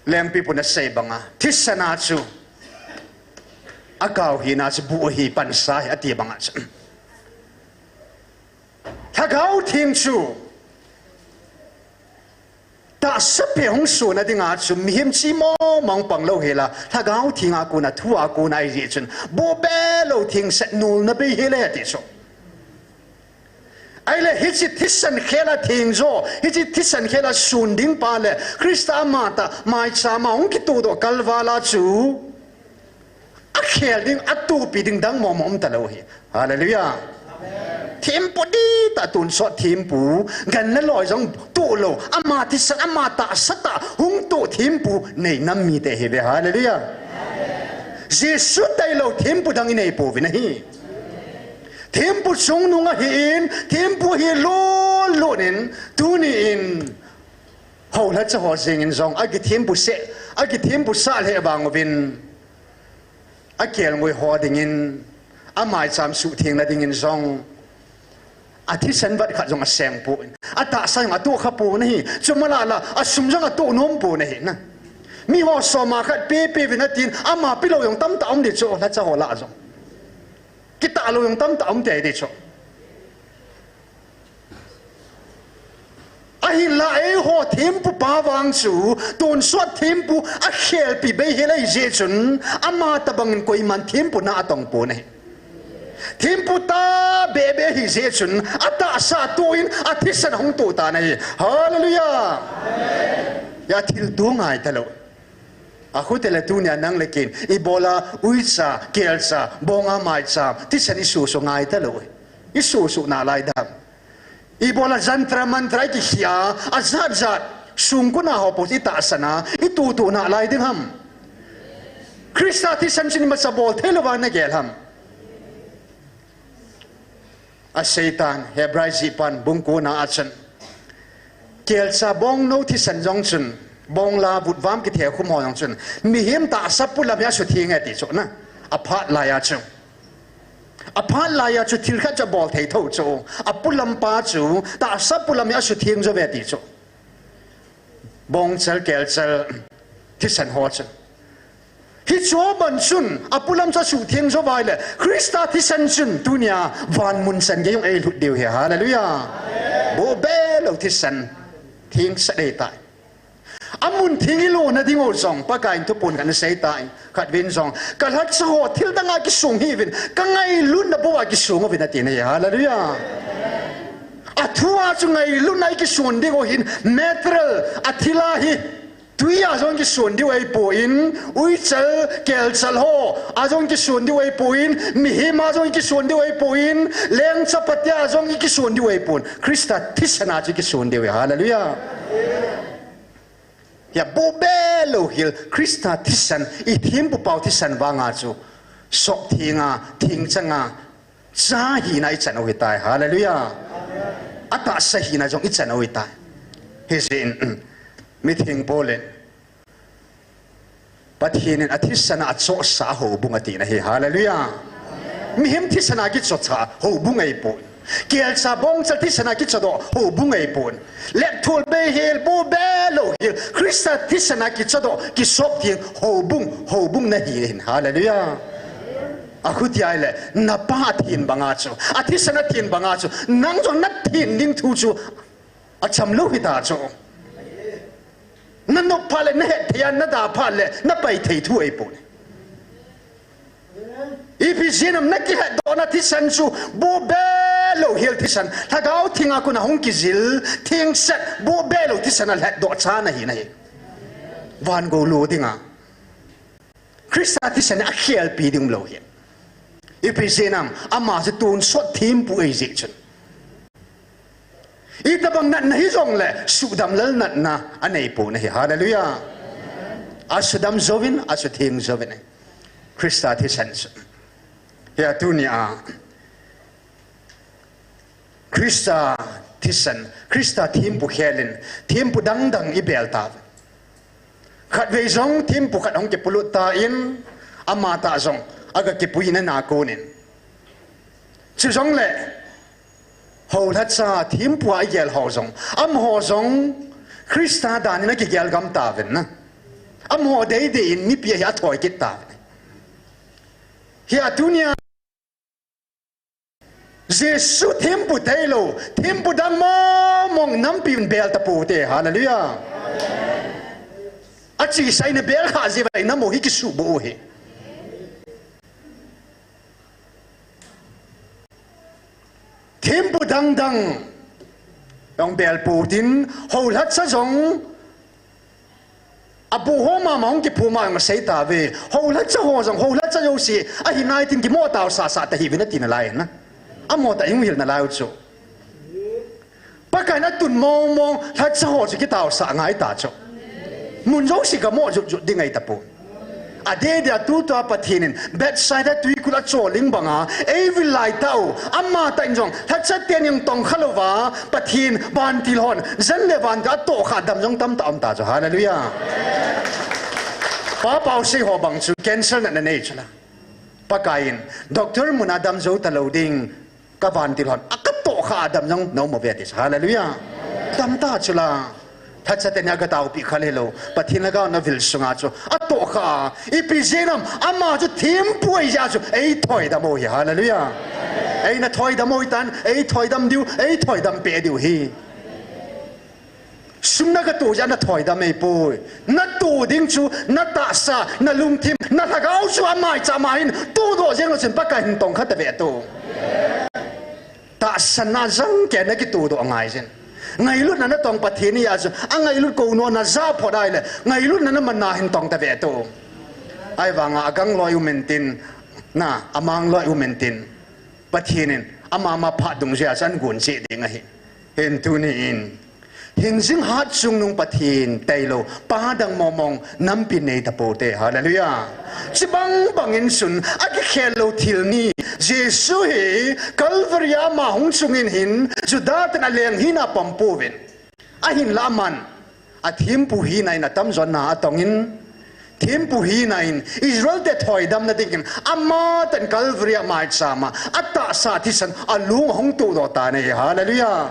Lengpipun asei banga, thisan a chu akau hina chu buh ahi, pansa ahi ati banga chu, Lhagao Theng chu tahsa peh hung sona dinga chu mihem chemo mang panglou hela, Lhagao Thenga kona, thua kona ahi jeh chun, bohbeh lou thengset nolna bei hel e ati chu. Ahile hiche thisan khel a theng jo, hiche thisan khel a sun ding pa le Christa amatah maicham a hung kitoh doh kalval a chu akhel ding, atohpi ding dang mong mong um talou hi. Hallelujah. Thempu dihtah tonsot thempu, gan le loi jong toh lou, ama thisan, ama tahsa tah hung toh thempu nei nam mite ihiuve. Hallelujah. Jesu tailou thempu dang inei pouvin ahi. Thempu chungnung ahin, thempu hi lolon in, tuni in, houlhacha ho jeng in jong, akithempu seh, akithempu sah lheh vang uvin, akelngoi ho dingin, amaicham suhthengna dingin jong, athisan vat khat jong aseng pon, atahsa jong atoh kha pon ahi, chuma lah lah, asum jong atoh nom pon ahi na. Miho soma khat pe pe uvin atin, ama pelou jong tamtah um ding chu, houlhacha ho lah jong. Kitah lou jong tamtah um tei ding chu. Ahinla eiho thempu pa vang chu, tonsot thempu akhelpi beihel ahi jeh chun, ama tobang in koiman thempu na atong pon ahi. Thempu tahbeh beh ahi jeh chun, atahsa toh in athisan ahung toh tan ahi. Hallelujah. Hia thil tu ngai talou. Akhuti le tunia nang le ken, ibola uicha, kelcha, bonga maicham, thisan isoh soh ngai talou. Isoh soh nalai dam. Ibola jantra mantra ikikhia, ajat jat, sungkuna ho po itahsan a, itoh toh nalai ding ham. Christa thisan chun imacha bol theilou va nagel ham. Aseitan, Hebrai jihpan bung ko na a chun, kelcha bongnou thisan jong chun, bongla vutvam kithei khum ho jong chun, mihem tahsa polam hi asutheng e ti chu na. Aphat lai a chu. Aphat lai a chu thil khat chu abol thei thou chu. Apolam pa chu, tahsa polam hi asutheng jo ve ti chu. Bongchal, kelchal, thisan ho chun. Hichu abang chun, apolam chu asutheng jo vai le, Christa thisan chun, tunia, van mun chan gei jong eilhut diu ahi, hallelujah. Bohbeh lou thisan, theng sah dei tai. Amun theng ilona ding u jong, Pakai in thuphon khat asei tai. Khatvei in jong, kalhacha ho thil dang a kisong hih uvin, kangailutna bou a kisong uvin ati ahi, hallelujah. Athu a chu ngailutna ikison diu ahin, material, athil a hi, tui a jong kison diu ahipon, uichal, kelchal ho a jong kison diu ahipon, mihem a jong kison diu ahipon, leng chapate a jong kison diu ahipon, Christa thisan a chu kison diu ahi, hallelujah. Hia bohbeh lou hel, Christa thisan, ithempu pau thisan vang a chu, sop theng a, theng chang a, cha hina ichan u ahitai, hallelujah. Atahsa hina jong ichan u ahitai. Hijeh in, mitheng Paul in, Pathen in athisan a achohsah a houbung ati ahi, hallelujah. Mihem thisan a kichohsah a houbung ahipon. Kelcha bongchal thisan a kichohdoh houbung ahipon. Lepthol beihel bohbeh lou hel, Christa thisan a kichohdoh, kisop theng houbung, houbung nahi ahin, hallelujah. Akhuti ahile, napa athen bang a chu, athisan athen bang a chu, nang jong nathen ding thu chu, acham lou hita chu. Nanop phat le, nahet thei a, nada phat le, napai thei thu ahipon. Ipi jeh ham nakihetdohna thisan chu, bohbeh lou hel thisan, lhagao theng a kon a hung kijil, theng sat, bohbeh lou thisan a lhetdoh cha nahi nahi. Van gou lo ding a. Christa thisan a khelpi ding lou hi. Ipi jeh ham, ama chu tonsot thempu ahi jeh chun. Itobang natna hijongle, sudam lal natna anei pon ahi. Hallelujah. Asudam jouvin, asutheng jouvin. Christa thisan chu. Hia tunia. Christa thisan, Christa thempu khelin, thempu dang dang ibel tauve. Khatvei jong thempu khat hung kipolut tan, amatah jong, aga kipui nana konin. Chujongle, houlhacha thempu a igel ho jong, amaho jong, Christa dan in akigel gam tauvin na. Amaho deidei in mipi ahi athoi kit tauvin. Hia tunia, Jesu thempu tailou, thempu dang mong mong nampi in bel tapou te, hallelujah. Achesa in abel kha jeh uva inam u hi kisuboh u ahi. Thempu dangdang jong bel pou tin, houlhatcha jong, abu ho mama hung kiphuma jong asei tave. Houlhatcha ho jong, houlhatcha jouse ahi nai tin kimo taosah sah ta hiuvin ati nalai na. Amo tah in hung hil nalai u chu. Pakaiyin atun mong mong lhatcha ho chu kitaosah ngai ta chu. Mun jouse kamo jut jut ding ahi tapoi. Adeh deh a tutua Pathen in Bethsaida tuikul a choling banga eivil lai tau, amatah in jong lhatcha ten jong tongkha louva, Pathen vantil hon jan le van atohkha dam jong tamtah um ta chu. Hallelujah. Pa Pausei ho bang chu cancer natna nei chu la. Pakaiyin doctor muna dam jou talou ding, ka vantil hon a katohkha a dam jong nom uve ati chu. Hallelujah. Dam ta chu la. Lhatcha ten hi aga taopi kha lou. Pathen lhagao navil sunga chu atohkha. Ipi jeh ham, ama chu thempu ahi jeh a chu eithoidam u hi. Hallelujah. Eina thoidam u hitan, eithoidam diu, eithoidam peh diu hi. Sum nagatoh jeh a nathoidam ahipoi. Natoh ding chu natahsa, nalungthim, nalhagao chu amaicham a hin tohdoh jeng lou chun Pakai hin tongkha tave tu. Tahsanna jangkeiya nakitohdoh ngai jin. Ngailutna natong Pathen ahi a chu, angailut kou nona jah phot ahile, ngailutna namanna hin tong tave tu. Ahivanga agang loi um intin, na, amang loi um intin, Pathen in amama phat dungjui a chu ahin gon cheh ding ahi. Hin tuni in, hingjing hatchungnung Pathen tailou pa dang mong mong nampi nei tapoute. Hallelujah. Chubang bangin chun akikhel lou thil ni, Jesu hi Calvary a ama hung chungin hin Juda ten aleng hina pom pouvin. Ahinla aman athempu hina in atamjo na atongin, thempu hina in Israel te thoidamna dingin amatah in Calvary a maicham a atahsa thisan alung ahung tohdoh tan ahi. Hallelujah.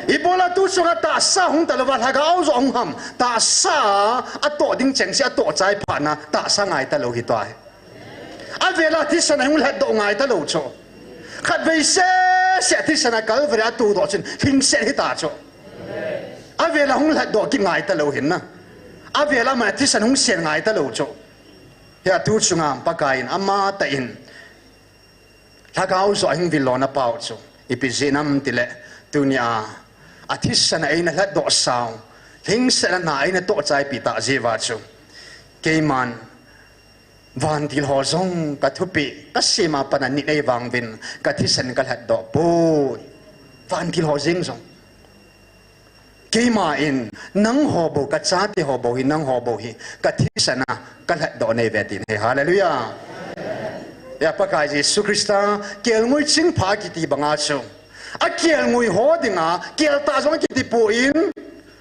Ibola tu chunga tahsa hung talouva lhagao joh hung ham, tahsa atoh ding chengse atoh chai phatna tahsa ngai talou hi tua hi. Avela thisan ahung lhatdoh ngai talou chu. Khatvei seh seh thisan a Calvary a tohdoh chun lhingset hita chu. Avela hung lhatdoh kit ngai talou hin na. Avela ama thisan hung sen ngai talou chu. Hia tu chunga Pakaiyin amatah in lhagao joh ahung vil lona pau chu ipi jeh ham tile, tunia athisan a eina lhatdoh sau, lhingset a na eina toh chaipi tah jeh uva chu, keiman vantil ho jong kathupeh, kasem a pat a nit eivang uvin kathisan kalhatdoh poi. Vantil ho jeng jong. Keima in, nangho bou, kachate ho bou hi, nangho bou hi kathisan a kalhatdoh nai uve tin ahi. Hallelujah. Hia Pakai Jesu Christa kelngoi chingpha kiti banga chu, akelngoi ho dinga keltah jong kiti poi,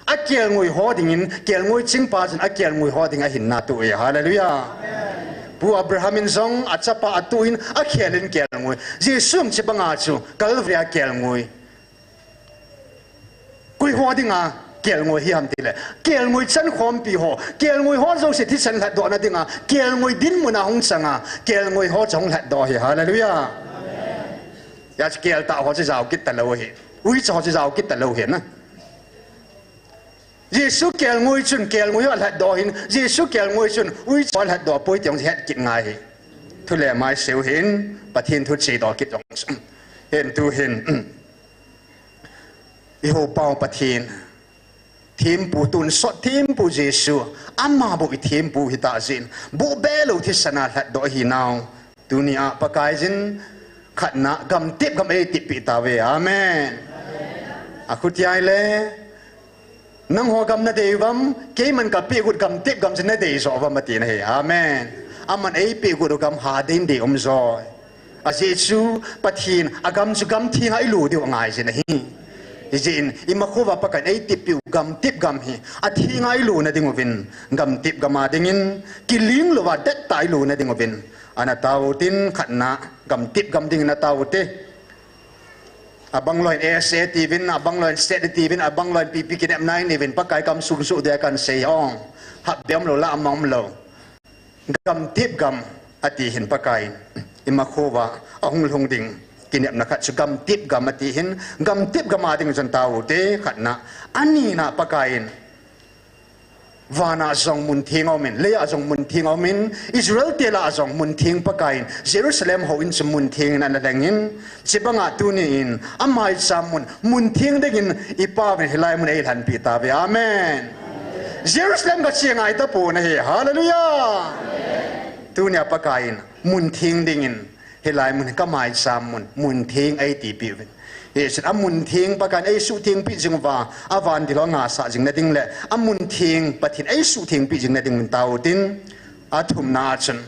akelngoi ho dingin, kelngoi chingpa chun akelngoi ho dinga hinna atoh e. Hallelujah. Pu Abraham in jong achapa atoh in akhel in kelngoi. Jesu in chibanga chu Calvary a kelngoi. Koi ho dinga kelngoi hi ham tile, kelngoi chankhompi ho, kelngoi ho jouse thisan lhatdohna dinga kelngoi dinmun a hung changa kelngoi ho chu hung lhatdoh ahi. Hallelujah. Hia chu keltah ho chu jao kit talou ahi. Uicha ho chu jao kit talou ahi na. Jesu kelngoi chun kelngoi ho alhatdoh in, Jesu kelngoi chun uicha ho alhatdoh poi ti jong het kit ngai ahi. Thu le mai seiu hin, Pathen thu chedoh kit jong. Hin tu hin, ihou pau Pathen, thempu tonsot thempu Jesu, ama bou ithempu hita jeh in, bou belou thisan a lhatdoh ahi nau. Tunia Pakaiyin khatna gamtep gam eitep peh tauve. Amen. Akhutia ahile, nangho gam nadei uvam, keiman kapeh got gamtep gam chu nadei joh uvam atin ahi. Amen. Aman eipeh got u gam hadei in dei um joi. Ajeh chu Pathen agam chu gam thenga ilu diu angai jin ahi. Hijeh in imakhouva Pakaiyin eitep peh u gamtep gam hi athenga iluna ding uvin, gamtep gam a dingin kiling louva dettah a iluna ding uvin, ana tao utin khatna, gamtep gam dingin ana tao ute. Abang loi in S A tiuvin, abang loi in set tiuvin, abang loi in pipi kinepna in tiuvin, Pakai kam sung suh dia kahin sei hong. Hapbeh umlou, la ama umlou. Gamtep gam ati hin Pakaiyin imakhouva ahung lhung ding kinepna khat chu gamtep gam ati hin, gamtep gam a ding chun tao ute khatna. Anina Pakaiyin Vana jong mun theng aumin, leia jong mun theng aumin, Israel te lah jong mun theng Pakaiyin, Jerusalem houin chu mun thengin ana lhengin, chibanga tuni in, amaicham mun, mun theng dingin, iPauvin hilai mun eilhenpi tauve. Amen. Jerusalem kache ngai tapon ahi. Hallelujah. Tunia Pakaiyin, mun theng dingin, hilai mun hi kamaicham mun, mun theng eitipeh uvin. Hichun amun theng Pakaiyin eisuhthengpi jing uva, avantil ho angasah jing nading le, amun theng Pathen eisuhthengpi jing nading mun tautin, athumna a chun.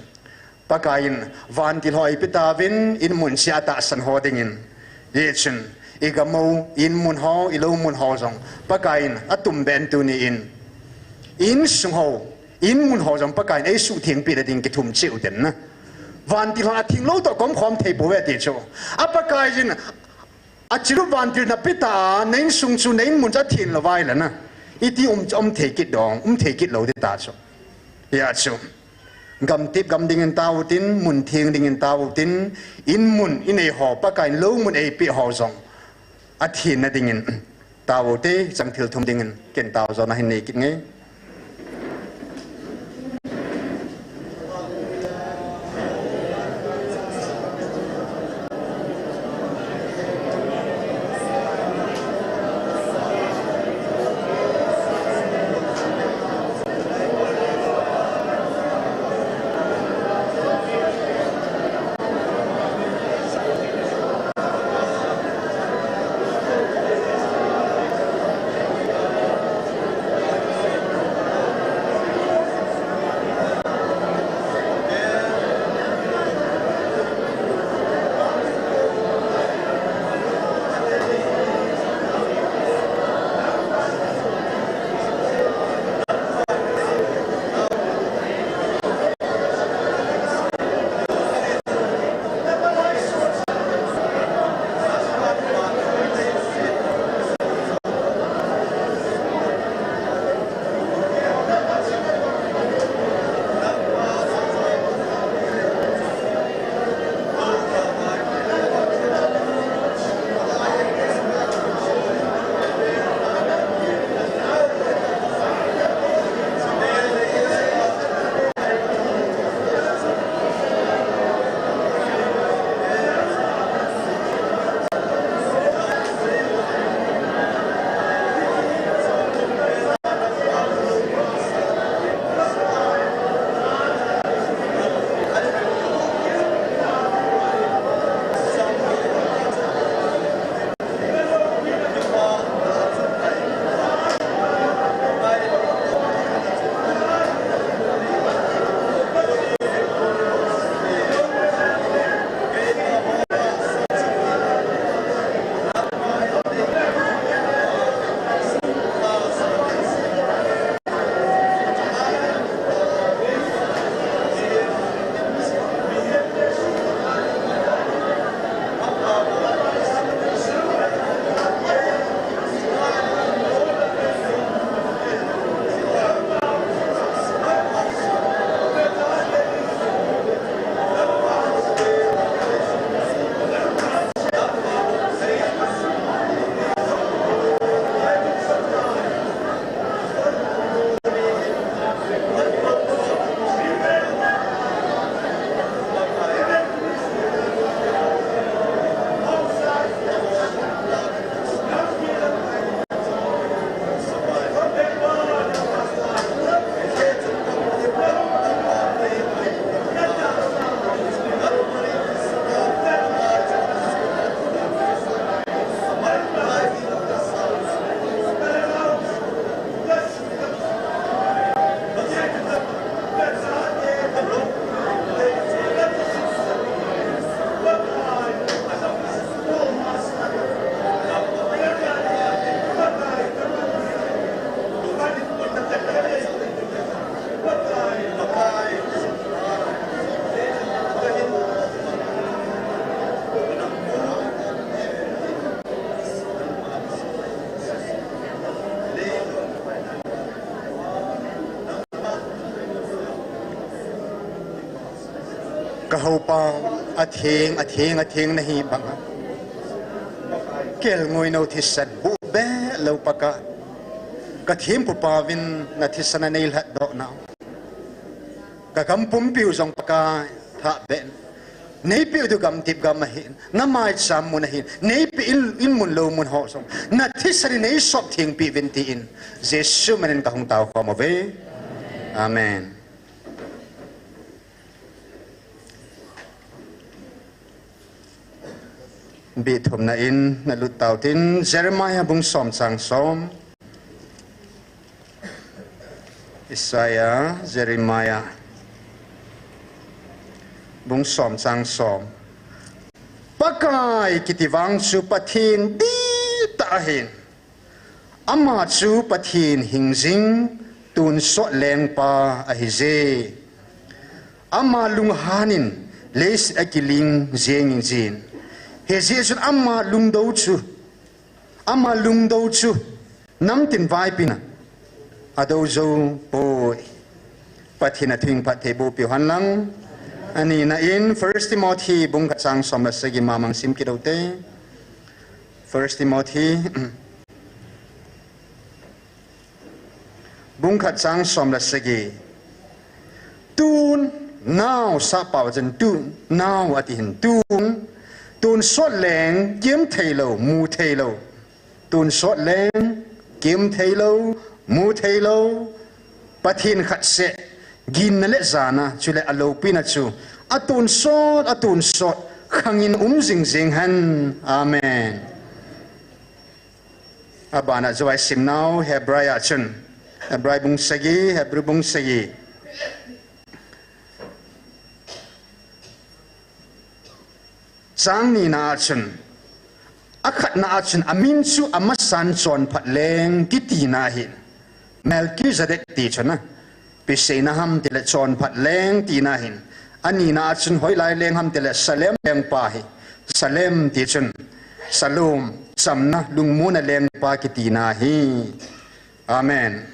Pakaiyin vantil ho eipe tauvin, inmun chea atahsan ho dingin. Hichun, igam u, inmun ho, ilou mun ho jong. Pakaiyin atumben tuni in. Insung ho, inmun ho jong Pakaiyin eisuhthengpi nading kithum cheh uten na. Vantil hon athenglou toh kaumkhom thei pouve ti chu. A Pakaiyin, achiru vantil napeh ta a, na insung chu na inmun chu athenglou vai lana. Iti um, um thei kit dong, um thei kit lou ding ta chu. Hia chu. Gamtep gam dingin tautin, mun theng dingin tautin, inmun inei ho, Pakaiyin lou mun eipeh ho jong. Athenna dingin. Tao te, chang thil thum dingin, ken tao jona hin nei kit nge. Ka houpa, atheng, atheng, atheng nahi banga. Kelngoi nou thisan bu be lou Pakai. Ka thempu pa uvin na thisan a nei lhatdoh nau. Ka gam pumpi u jong Pakai thah beh in. Nei peh u diu gamtip gam ahin. Na maicham mun ahin. Nei peh in, in mun lou mun ho jong. Na thisan in nei sop theng peh uvin tin. Jesu min in ka hung tao khom uve. Amen. Bithumna in na lut tau tin, Jeremiah bung som chang som. Isaiah, Jeremiah. Bung som chang som. Pakai kiti vang chu Pathen dihtah ahin. Ama chu Pathen hingjing tonsot lengpa ahije. Ama lunghan in leiset akiling jeng jin. Hijeh chun ama lungdou chu, ama lungdou chu namtin vaipin a adou jou poi. Pathen a thu phattheiboh peh u hen lang. Anina in First Timothy bung khat chang som le sagi mamang sim kit u te. First Timothy bung khat chang som le sagi. Tun, now, sap pau chun tun, now ati hin tun. Tonsot leng, kim thei lou, mu thei lou. Tonsot leng, kim thei lou, mu thei lou. Pathen khat seh, ginna le jana, chule aloupina chu. Atonsot, atonsot, khang in um jing jing hen. Amen. Abana chu i sim nau, Hebrai a chun. Hebrai bung sagi, Hebrai bung sagi. Chang nina a chun. Akhatna a chun, amin chu amasan chonphat leng kitina ahin. Melchizedek ti chun a. Piseina ham tile chonphat leng tina ahin. Anina a chun hoilai leng ham tile Salem lengpa hi. Salem ti chun. Salom, chamna, lungmonna lengpa kitina ahi. Amen.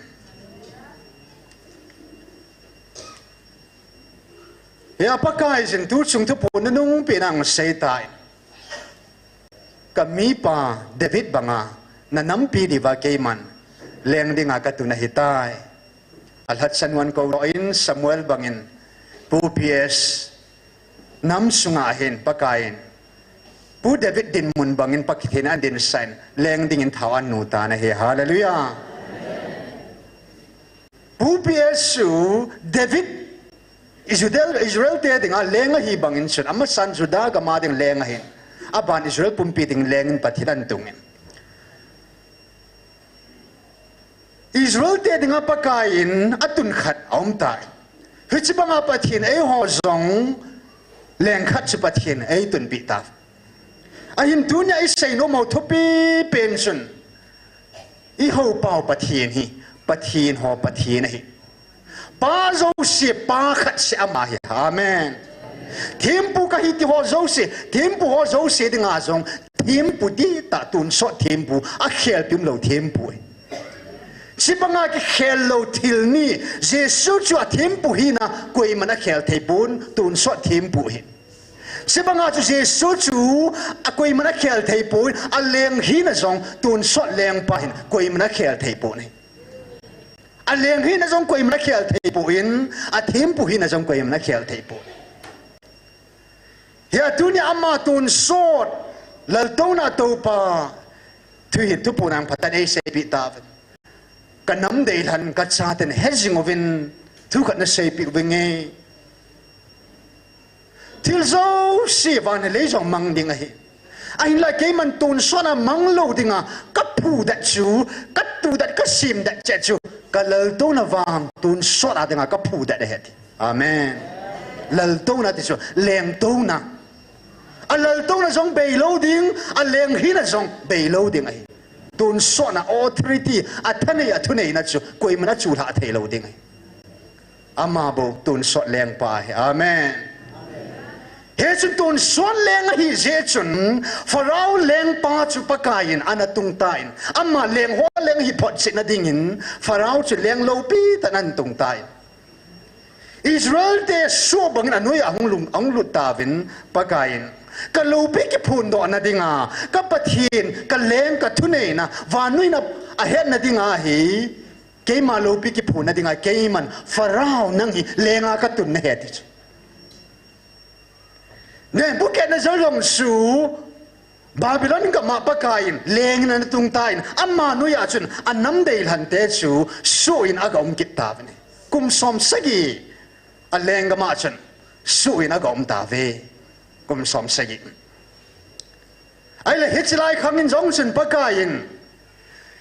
Hia Pakaiyin tuchung thuphon nunungpen a asei tai. Ka mipa David banga na nampi diuva keiman leng dinga katun ahitai. Alhatsah nuan kou doh in Samuel bangin Pu P S nam sunga hin Pakaiyin Pu David dinmun bangin Pathen in adinsah in leng dingin thao anun tan ahi. Hallelujah. Pu P S chu David, Israel, Israel te dinga leng ahi bangin chun, amasan Judah gam a ding leng ahin, aban Israel pumpi ding lengin Pathen in atung in. Israel te dinga Pakaiyin atun khat aum tai. Hiche banga Pathen in eiho jong leng khat chu Pathen in eitunpi tai. Ahin tunia isei nom u thupi pen chun, i houpa u Pathen hi Pathen ho Pathen ahi. Pa jouse pa khat seh ama hi. Amen. Thempu kahi ti ho jouse, thempu ho jouse dinga jong thempu dihtah, tonsot thempu, akhelpi umlou thempu ahi. Chibanga kikhel lou thil ni, Jesu chu athempu hina koiman akhel thei pon, tonsot thempu ahi. Chibanga chu Jesu chu akoiman akhel thei pon, aleng hina jong tonsot lengpa hin koiman akhel thei pon ahi. Aleng hina jong koiman akhel thei pon, athempu hina jong koiman akhel thei pon. Hia tunia ama tonsot, laltouna toupa, thu hi thuphon a phatah in eiseipeh tauve. Ka nam deilhen ka chaten hejing uvin, thu khat naseipeh uvinge. Thil jouse van le lei jong mang ding ahi. Ahinla keiman tonsot a mang lou dinga kaphudet chu, katudet, kasemdet cheh chu, ka laltouna vang tonsot a dinga kaphudet ahi ati. Amen. Laltouna ti chu lengtouna. Alaltouna jong beilou ding, aleng hina jong beilou ding ahi. Tonsotna authority, athanei, athuneina chu koiman achulhah theilou ding ahi. Ama bou tonsot lengpa ahi. Amen. Hichun tonsot leng ahi jeh chun Pharaoh lengpa chu Pakaiyin ana tungtan, ama leng ho leng ahi photchetna dingin Pharaoh chu leng loupitah in ana tungtan. Israel te soh bangin anoiya ahung lung, ahung lut tauvin Pakaiyin, ka loupi kiphondohna dinga, ka Pathen, ka leng, ka thuneina, vannoiya ahetna dinga hi, Keima loupi kiphonna dinga keiman Pharaoh nang hi lenga katun nahi ati chu. Nebuchadnezzar jong chu Babylon gama Pakaiyin leng in ana tung tan, ama noiya chun anam deilhante chu suh in aga um kit tauvin ahi. Kum som sagi a lenggama chun suh in aga um tauve. Kum som sagi. Ahile hiche lai khang in jong chun Pakaiyin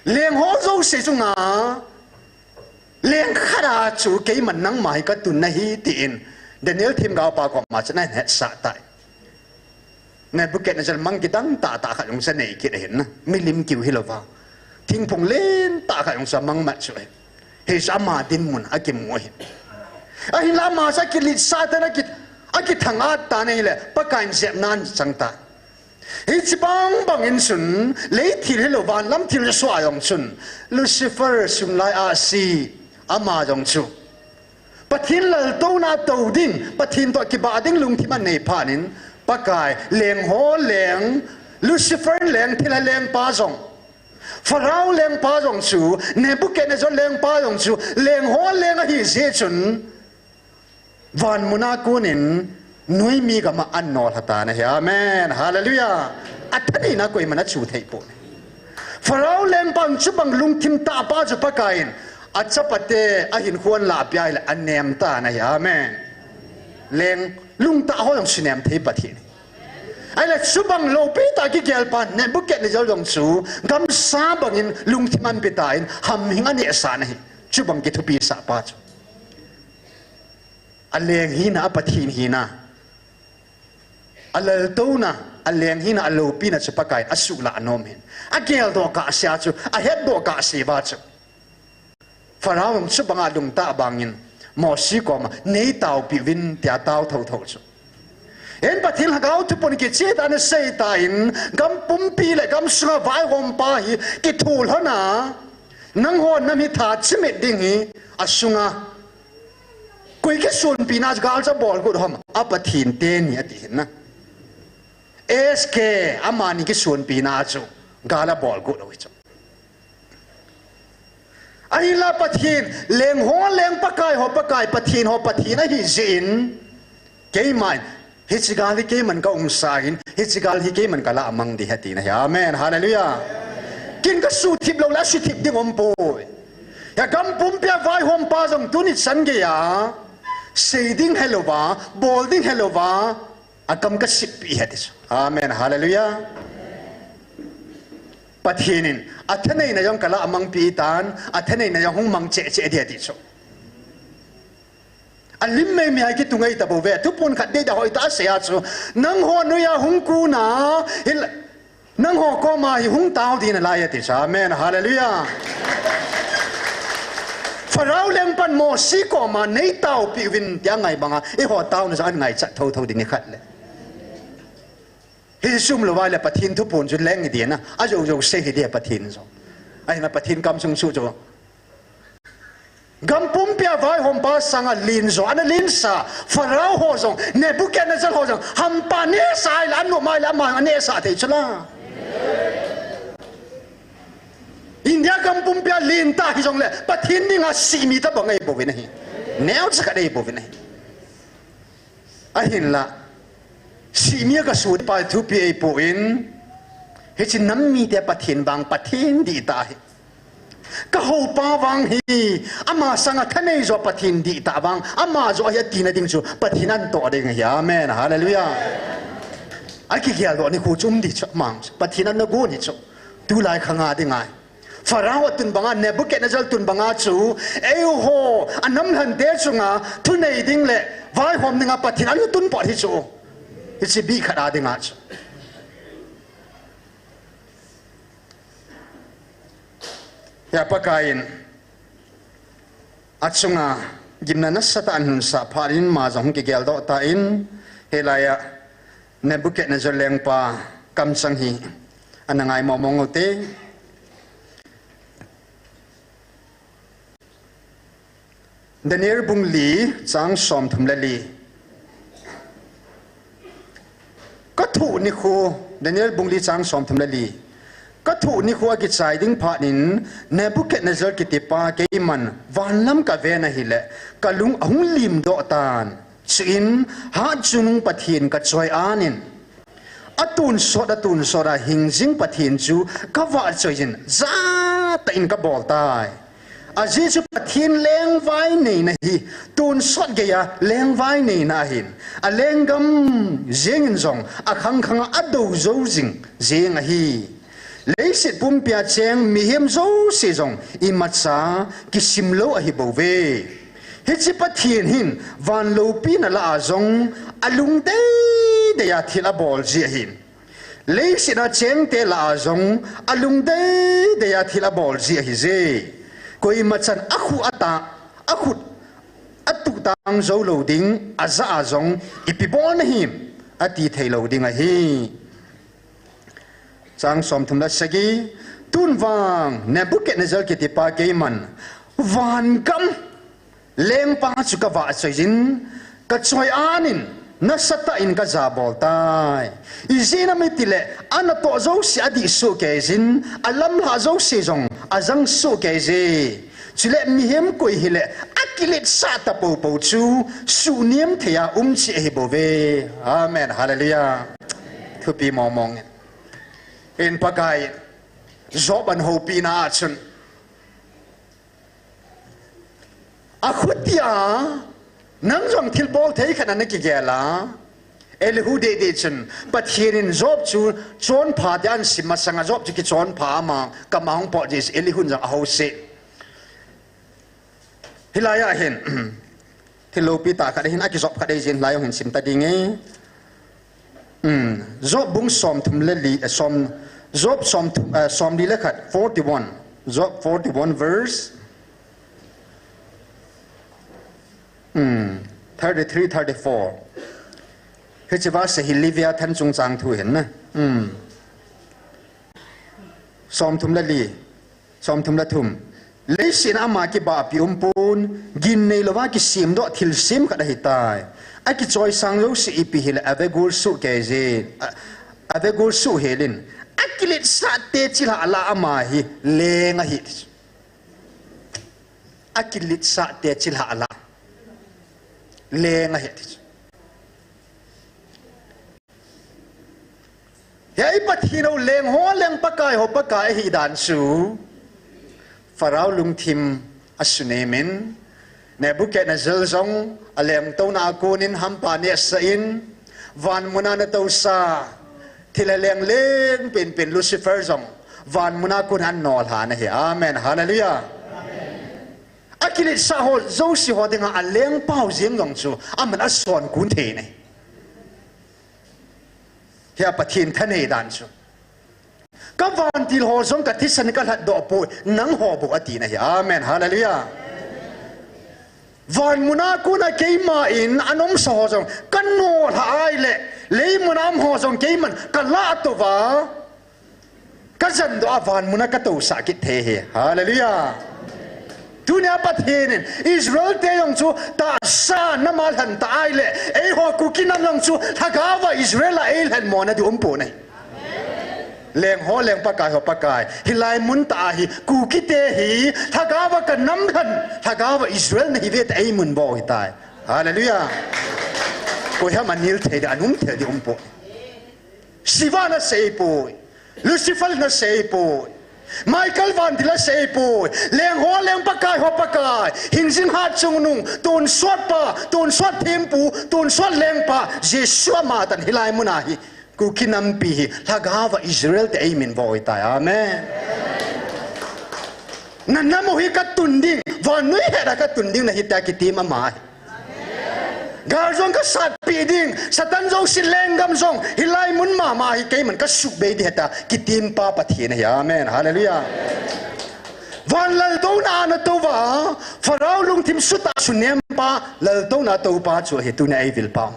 leng ho jouse chunga leng khat a chu keiman nangma hi katun nahi tin Daniel themgaopa koma chun ahin hetsah tai. Nebuchadnezzar mang kidang tahtah khat jong chu anei kit ahin na. Milim kiu hilouva, thingphung lentah khat jong chu amang mat chu ahi. Hichu ama dinmun akimu ahi. Ahinla ama chu akiletsah tan, aki, akithang-at tan ahile Pakaiyin jepna ahin chang tan. Hiche bangbang in chun, lei thil hilou van lam thil Joshua jong chun, Lucifer sunlai ahsi, ama jong chu Pathen laltouna tou ding, Pathen toh kibah ding lungthim anei phat in, Pakai, leng ho leng, Lucifer leng, thilha lengpa jong, Pharaoh lengpa jong chu, Nebuchadnezzar lengpa jong chu leng ho leng ahi jeh chun, van muna konin noimi gama anolha tan ahi. Amen. Hallelujah. Athaneina koiman achu thei poi. Pharaoh lengpan chubang lungthim tahpa chu Pakaiyin achapate ahinkho ahin lahpeh ahile anem tan ahi. Amen. Leng lungtah ho jong chu nem thei Pathen ahi. Ahile chubang loupi tah kigelpan Nebuchadnezzar jong chu gamsa bangin lungthim ahin pe tan, hamhing anehsah ahi. Chubang kithupisahpa chu. Aleng hina, apathen hina, alaltouna, aleng hina, aloupina chu Pakaiyin asuhlah nom ahin. Ageldoh kahsea chu, ahetdoh kahseuva chu, Pharaoh chubanga lungtah bangin Mosi koma, neitaopiuvin tia tao thotho chu. Hin Pathen Lhagao thuphon kicheh tah in asei tan, gam pumpi le gamsunga vaihompa hi kithoulhona, nanghon nam hi tha chimit ding hi asunga koi kisonpina gal chu abolgot u ham? Apathen teni ati ahin na. S K, amani kisonpina chu gal abolgot u ahi chu. Ahinla Pathen, leng ho leng, Pakai ho Pakai, Pathen ho Pathen ahi jeh in, keiman, hiche gal hi keiman kaumsa ahin, hiche gal hi keiman kalahmang ding ahi tina ahi. Amen. Hallelujah. Ken kasuthip loule asuthip ding umpoi. Hia gam pumpia vaihompa jong tuni chan geiya sei ding helouva, bol ding helouva, agam kasitpeh ahi ati chu. Amen. Hallelujah. Pathen in athaneina jong kalahmangpeh tan, athaneina jong hung mang cheh cheh ding ati chu. Alim meimei a kitung ahi tabouve. Thuphon khat deida hoitah asei a chu, nangho noiya hung kuna, hil-, nangho koma hi hung tao ding nalai ati chu. Amen. Hallelujah. Pharaoh lengpan Mosi koma, neitaopiuvin tia ngai banga eiho taona jong ahin ngaichat thotho ding nikhat le. Hiche sumlouva le Pathen thuphon chu leng hiding na, ajoujou sei hiding Pathen jong. Ahina Pathen kamsung chu chu, gam pumpia vaihompa sanga lenjo ana lensa Pharaoh ho jong, Nebuchadnezzar ho jong, hampa nehsah ahile, anop ahile ama anehsah thei chu la. India gam pumpia lentah hijongle Pathen dinga sihmi tobang ahibouvin ahi. Neocha khat ahibouvin ahi. Ahinla, sihmi a kasohpa thupi ahipoi, hiche nam mite Pathen vang Pathen dihtah ahi. Kahoupa vang hi, ama sanga thanei jo Pathen dihtah vang, ama jo ahi atina ding chu Pathen in atoh ding ahi. Amen. Hallelujah. Akigeldoh nikho chu um ding chu amang chu Pathen in anagon hi chu. Tulai khanga dinga Pharaoh atun banga, Nebuchadnezzar tun banga chu, eiho anamlhante chunga thunei ding le vaihom dinga Pathen in atun pot hi chu. Hiche bih khat a dinga chu, hia Pakaiyin achunga gimna nasatah in ahinsah phat in ama jong hung kigeldoh tan, hilaiya Nebuchadnezzar lengpa kamchang hi ana ngai mongmong ute. Daniel bung li chang somthum le li. Kathoh nikho, Daniel bung li chang somthum le li. Ka thoh nikho a kichai ding phat in Nebuchadnezzar kitipa keiman vanlam ka ven ahile, ka lung ahung lim doh tan. Chuin, hatchungnung Pathen ka choi-an in, a tonsot, a tonsot a hing jing Pathen chu ka vahchoi jin, jatah in ka bol tai. Ajeh chu Pathen lengvai neina hi, tonsot geiya lengvai neina ahin, a lenggam jeng in jong, a khangkhang a a dou jou jing jeng ahi. Leiset pumpia cheng mihem jouse jong imacha kisim lou ahi bouve. Hiche Pathen hin van loupina lah a jong a lungdei dei a thil a bol ji ahin. Leiset a chengte lah a jong a lungdei dei a thil a bol ji ahi je. Koimachan a khu a ta, a khut a tuhtang jou lou ding, a jah a jong ipi bol nahim, a ti thei lou ding ahi. Chang somthum le sagi, tun vang Nebuchadnezzar kitipa keiman, vangam lengpa chu ka vahchoi jin, ka choi-an in, nasatah in ka jabol tai. Ijeh inem itile, a natoh jouse a dih soh kei jin, a lamlhah jouse jong a jang soh kei je. Chule mihem koi hile, a kiletsah ta poupou chu, suhnem thei a um cheh ahi bouve. Amen. Hallelujah. Thupi mongmong. In Pakai, Job an houpina a chun, a khutia, nang jong thilbol thei khat a na kigel a, Elihu dehdeh chun, Pathen in Job chu chonpha dia ahin sim masang a Job chu kichonpha ama, kam a hung pot jeh, Elihu in jong a house. Hilai a hin, thil loupi tah khat ahin, a kijop khat ahi jin, hilai a hin sim ta ding e. Hmm, Job bung somthum le li, eh, som, Job somthum, eh, somli le khat, forty-one. Job forty-one verse, hmm, thirty-three, thirty-four. Hiche verse hi Leviathan chungchang thu ahin na. Hmm. Somthum le li. Somthum le thum. Leiset a ama kibahpi umpon, gin neilouva kisemdoh thilsem khat ahitai. A kichoisang jouse ipi hile ave gol soh kei jin. A, ave gol soh hel in. A kiletsahte chilhah lah a ama hi leng ahi. A kiletsahte chilhah lah. Leng ahi. Hiche Pathen u leng ho leng Pakai ho Pakai ahi dan chu Pharaoh lungthim a sunem in, Nebuchadnezzar jong a lengtouna a kon in hampa nehsah in, van mun a na tousa thilha leng leng penpen Lucifer jong van mun a kon a nolha na hi. Amen. Hallelujah. A kiletsah ho jouse ho dinga a lengpa u jeng jong chu aman a son kon thei na hi. Hiche Pathen thanei dan chu. Ka vantil ho jong ka thisan ka lhatdoh poi, nangho bou ati na hi. Amen. Hallelujah. Van mun a kon a keima in a nomsa ho jong ka nolha ahile, lei mun a um ho jong keiman ka lah touva, ka jandoh a van mun a ka tousah kit thei hi. Hallelujah. Tunia Pathen in Israel te jong chu tahsa nam a lhen ta ahile, eiho Kuki nam jong chu lhagao va Israel a eilhen mo na di um poi na hi. Leng ho leng Pakai ho Pakai. Hilai mun tah a hi Kuki te hi lhagao va ka nam lhen, lhagao va Israel na hi ve ta eimun bou hitai. Hallelujah. Koiham a nil thei di, a um thei di um poi. Shiva na sei poi. Lucifer na sei poi. Michael vantil a sei poi. Leng ho leng Pakai ho Pakai. Hingjing hatchungnung. Tonsot pa, tonsot thempu, tonsot lengpa. Jesu ama tan hilai mun a hi. Kuki nampi hi. Lhagao va Israel te eimin vo tai. Amen. Na nam u hi ka tun ding. Vannoi het a ka tun ding na hi ta kitim ama hi. Gal jong ka satpi ding, Satan jouse lenggam jong, hilai mun mama hi keiman ka subei di heta, kitim pa Pathen ahi. Amen. Hallelujah. Van laltouna a na touva, Pharaoh lungthim suta sunem pa, laltouna a tou pa chu ahi tunia eivil pau.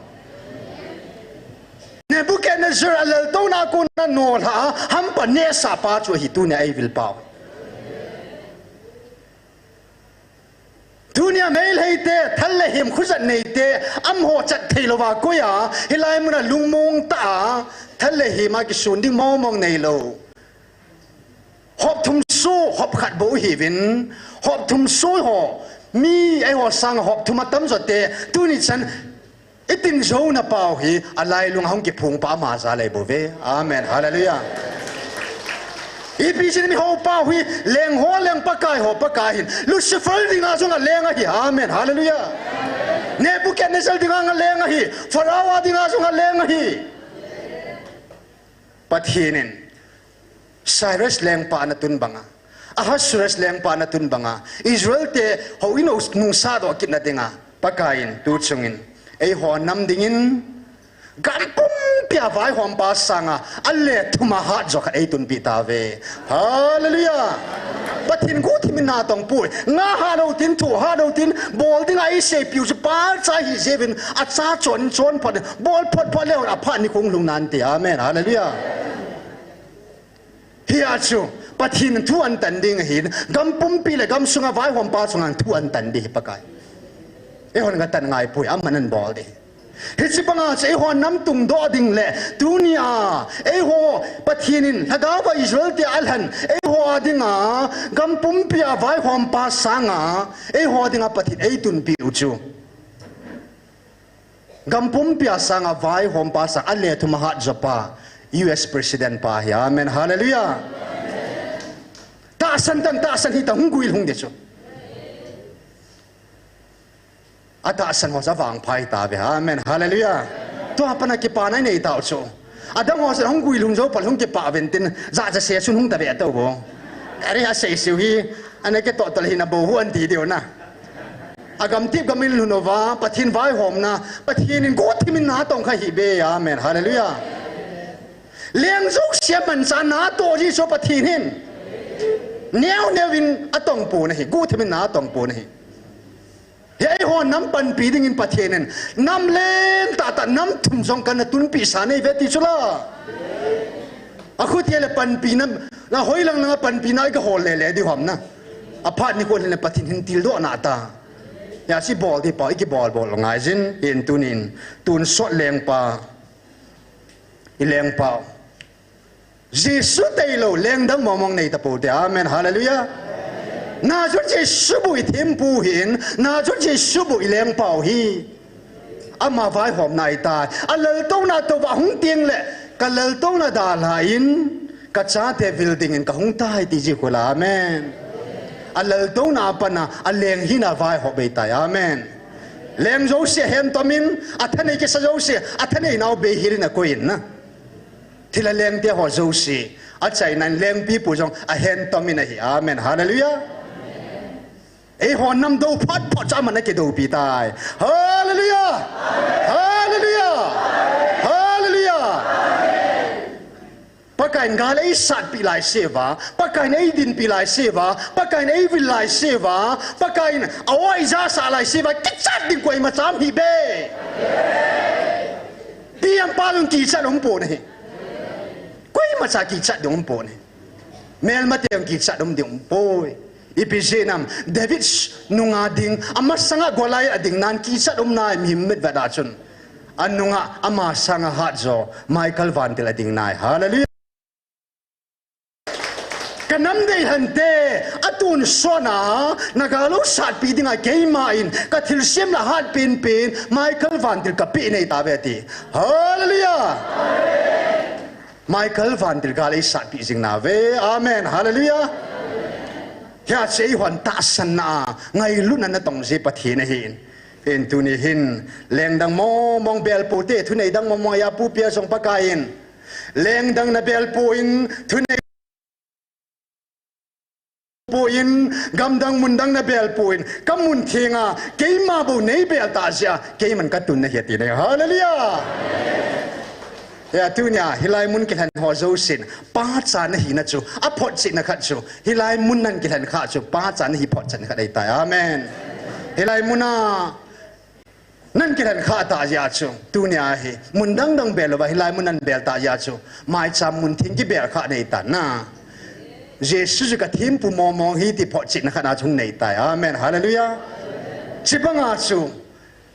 Nebuchadnezzar a laltouna a kon a nolha a, hampa nehsah pa chu ahi tunia eivil pau. Tunia Meitei te, thal le him khujat neite, amaho chat thei louva koiya, hilai muna lungmong tah a, thal le him a kisun ding mongmong neilou. thum so hop khat bou hiuvin, hop thum so ho, mi eiho sanga hop thum atam jote, tuni chan, itin jouna pau hi, alailung ahung kiphong pa ama jal ahi bouve. Amen. Hallelujah. Ipi jeh inem itiu pau hi, leng ho leng Pakai ho Pakai ahin. Lucifer dinga jong aleng ahi. Amen. Hallelujah. Nebuchadnezzar dinga jong aleng ahi. Pharaoh dinga jong aleng ahi. Pathen in Cyrus lengpa ana tun banga, Ahasuerus lengpa ana tun banga, Israel te houin u nungsah doh kitna dinga, Pakai in tu chungin eiho nam dingin gam pumpia vaihompa sanga, ale thuma hat jo khat eitunpi tauve. Hallelujah. Pathen guhthim in natong poi. Nga hat lou tin, thu hat lou tin, bol dinga eiseipiu chu pacha ahi jeh uvin, acha chon chon phat, bol phot phot leu aphat nikho lhung nante. Amen. Hallelujah. Hia chu, Pathen thu ahin tan ding ahin, gam pumpi le gam sunga vaihompa chunga thu ahin tan ding hi Pakai. Eihon gatan ngai poi, aman ahin bol ding. Hiche banga chu eiho nam tungdoh ding le, tunia, eiho Pathen in, lhagao va Israel te alhan, eiho a dinga, gam pumpia vaihompa sanga, eiho dinga Pathen eitunpiu chu. Gam pumpia sanga vaihompa sanga, ale thuma hat jopa, U S President pa hi. Amen. Hallelujah. Tahsan tan, tahsan hita hung guilhung ding chu. Atahsan ho chu avangpha hitauve. Amen. Hallelujah. Tua pana kipana inei tau chu. Adang ho chu hung guilhung jou pal hung kipah uvin tin, jachat se chun hung tave tauve. Are asei siu hi, ana kitoh tol hina bou hu anti diu na. Agam tip gam in lhun uva, Pathen vaihomna, Pathen in guhthim in natong kha hih beh. Amen. Hallelujah. Leng jouse a manchah natoh ji chu Pathen hin. Neo neo in atong pon ahi, guhthim in natong pon ahi. Hi eiho nam panpi dingin Pathen in, nam lentah tah nam thum jong kana tunpi sa nei ve ti chu la. Akhuti le panpina, na hoilang langa panpina iga hol lele diu ham na. Aphat nikho hin le Pathen hin tildoh nata. Hia chu bol ding pa, ikibol bol ngai jin, hin tunin, tonsot lengpa, ilengpa. Jesu tailou, lengdang mong mong nei tapou te. Amen. Hallelujah. Nazareth Jesu bou ithempu hin, Nazareth Jesu bou ilengpau hi. Ama vaihomna ahitai. Alaltouna tou va hung teng le, kalaltouna dalhan, kachate vil dingin kahung tai ti ji khu la. Amen. Alaltouna a pana, aleng hina vaihom ahitai. Amen. Leng jouse ahentomin, athanei kisa jouse, athanei nau beihel in akoi in na. Thilha lengte ho jouse, achaina in lengpipu jong ahentomin ahi. Amen. Hallelujah. Eiho nam dou phat phat chu aman akidoupi tai. Hallelujah. Hallelujah. Hallelujah. Pakaiyin gal eisatpi laiseuva, Pakaiyin eidinpi laiseuva, Pakaiyin eivil laiseuva, Pakaiyin a-o eijasah laiseuva, kichat ding koima cha um hih beh. Pi am pa lung kichat umpon ahi. Koimacha kichat ding umpon ahi. Melmate jong kichat um ding umpoi. Ipi jeh inem, David nunga ding, amasanga Goliath ading nan kichat um nai mihem mitvet a chun. Anunga ama sanga hatjo, Michael vantil ading nai. Hallelujah. Kanam deilhante, atonsot a, nagal u satpi dinga keiman, kathilsem la hatpen pen, Michael vantil kapeh nei tauve ati. Hallelujah. Michael vantil gal eisatpi jing nauve. Amen. Hallelujah. Hia chu eihon tahsanna a, ngailutna natong ji Pathen ahin. Hin tuni hin, lengdang mong mong belpu te, thunei dang mong mong a puipia jong Pakaiyin. Lengdang nabelpon, thunei pon, gamdang mundang nabelpon, kamun thenga, keima bou neibel tah jeh a, keiman katun nahi ati nai. Hallelujah. Hia tunia, hilai mun kilhen ho jousen, pachat nahina chu, aphotchetna khat chu, hilai mun nan kilhen kha chu, pachat nahi photchetna khat ahitai. Amen. Hilai muna, nan kilhen kha tah jeh a chu, tunia hi, mun dang dang bel uva, hilai mun nan bel tah jeh a chu, maicham mun theng kibel kha neitan na. Jesu chu kathempu mong mong ahi ti photchetna khat a chu hung neitai. Amen. Hallelujah. Chibanga chu,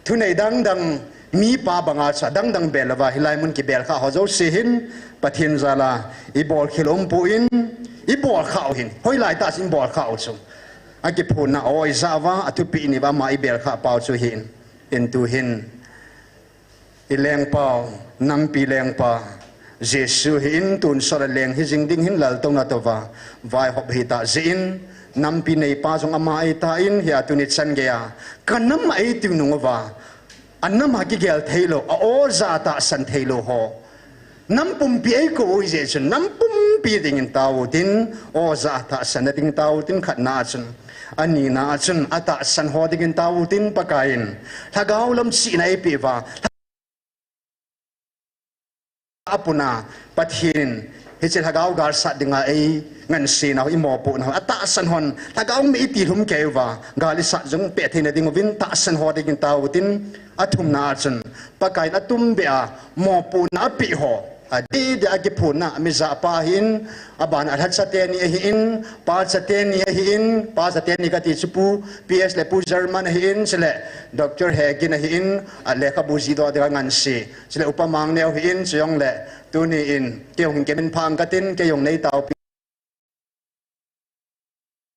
thunei dang dang, Mipa banga chu adangdang bel louva, hilai mun kibel kha ho jouse hin, Pathen jal a, ibol khel umpon, ibol kha u hin, hoilai tah chun ibol kha u chu. Akiphonna a ijat uva, athupeh in uva, ama ibel kha pau chu hin, in tu hin. Ilengpau, nampi lengpa, Jesu hin tonsot a leng hijing ding hin laltouna touva, vaihop ahitah jeh in, nampi neipa jong ama ahitan, hia tuni chan geiya, kanam a eitiu nung uva, anam a kigel theilou, a-o ja tahsan theilou ho. Nam pumpi eikou u ahijeh chun, nam pumpi dingin taovin, o ja tahsan nading taovin khatna a chun. Anina a chun, atahsan ho dingin taovin Pakaiyin. Lhagao lam chihna eipeh uva. Apuna, Pathen in, hiche lhagao gal sat dinga eingansena ho, imopohna ho, atahsan hon, lhagao mi iti lhum kei uva, gal isat jong peh theina ding uvin, tahsan ho dingin taovin, athumna a chun, Pakaiyin atumbeh a, mopohna apeh ho, adeh deh a kiphonna, amijahpa ahin, aban a lhacha teni ahin, pacha teni ahin, pacha teni kati chu Pu P S le Pu German ahin, chule Doctor Hegin ahin, alekhabu jihdoh dinga nganse. Chule Upa Mangneo ahin, chujongle, tuni in, kei jong hin kemin phang katin, kei jong neitaopi.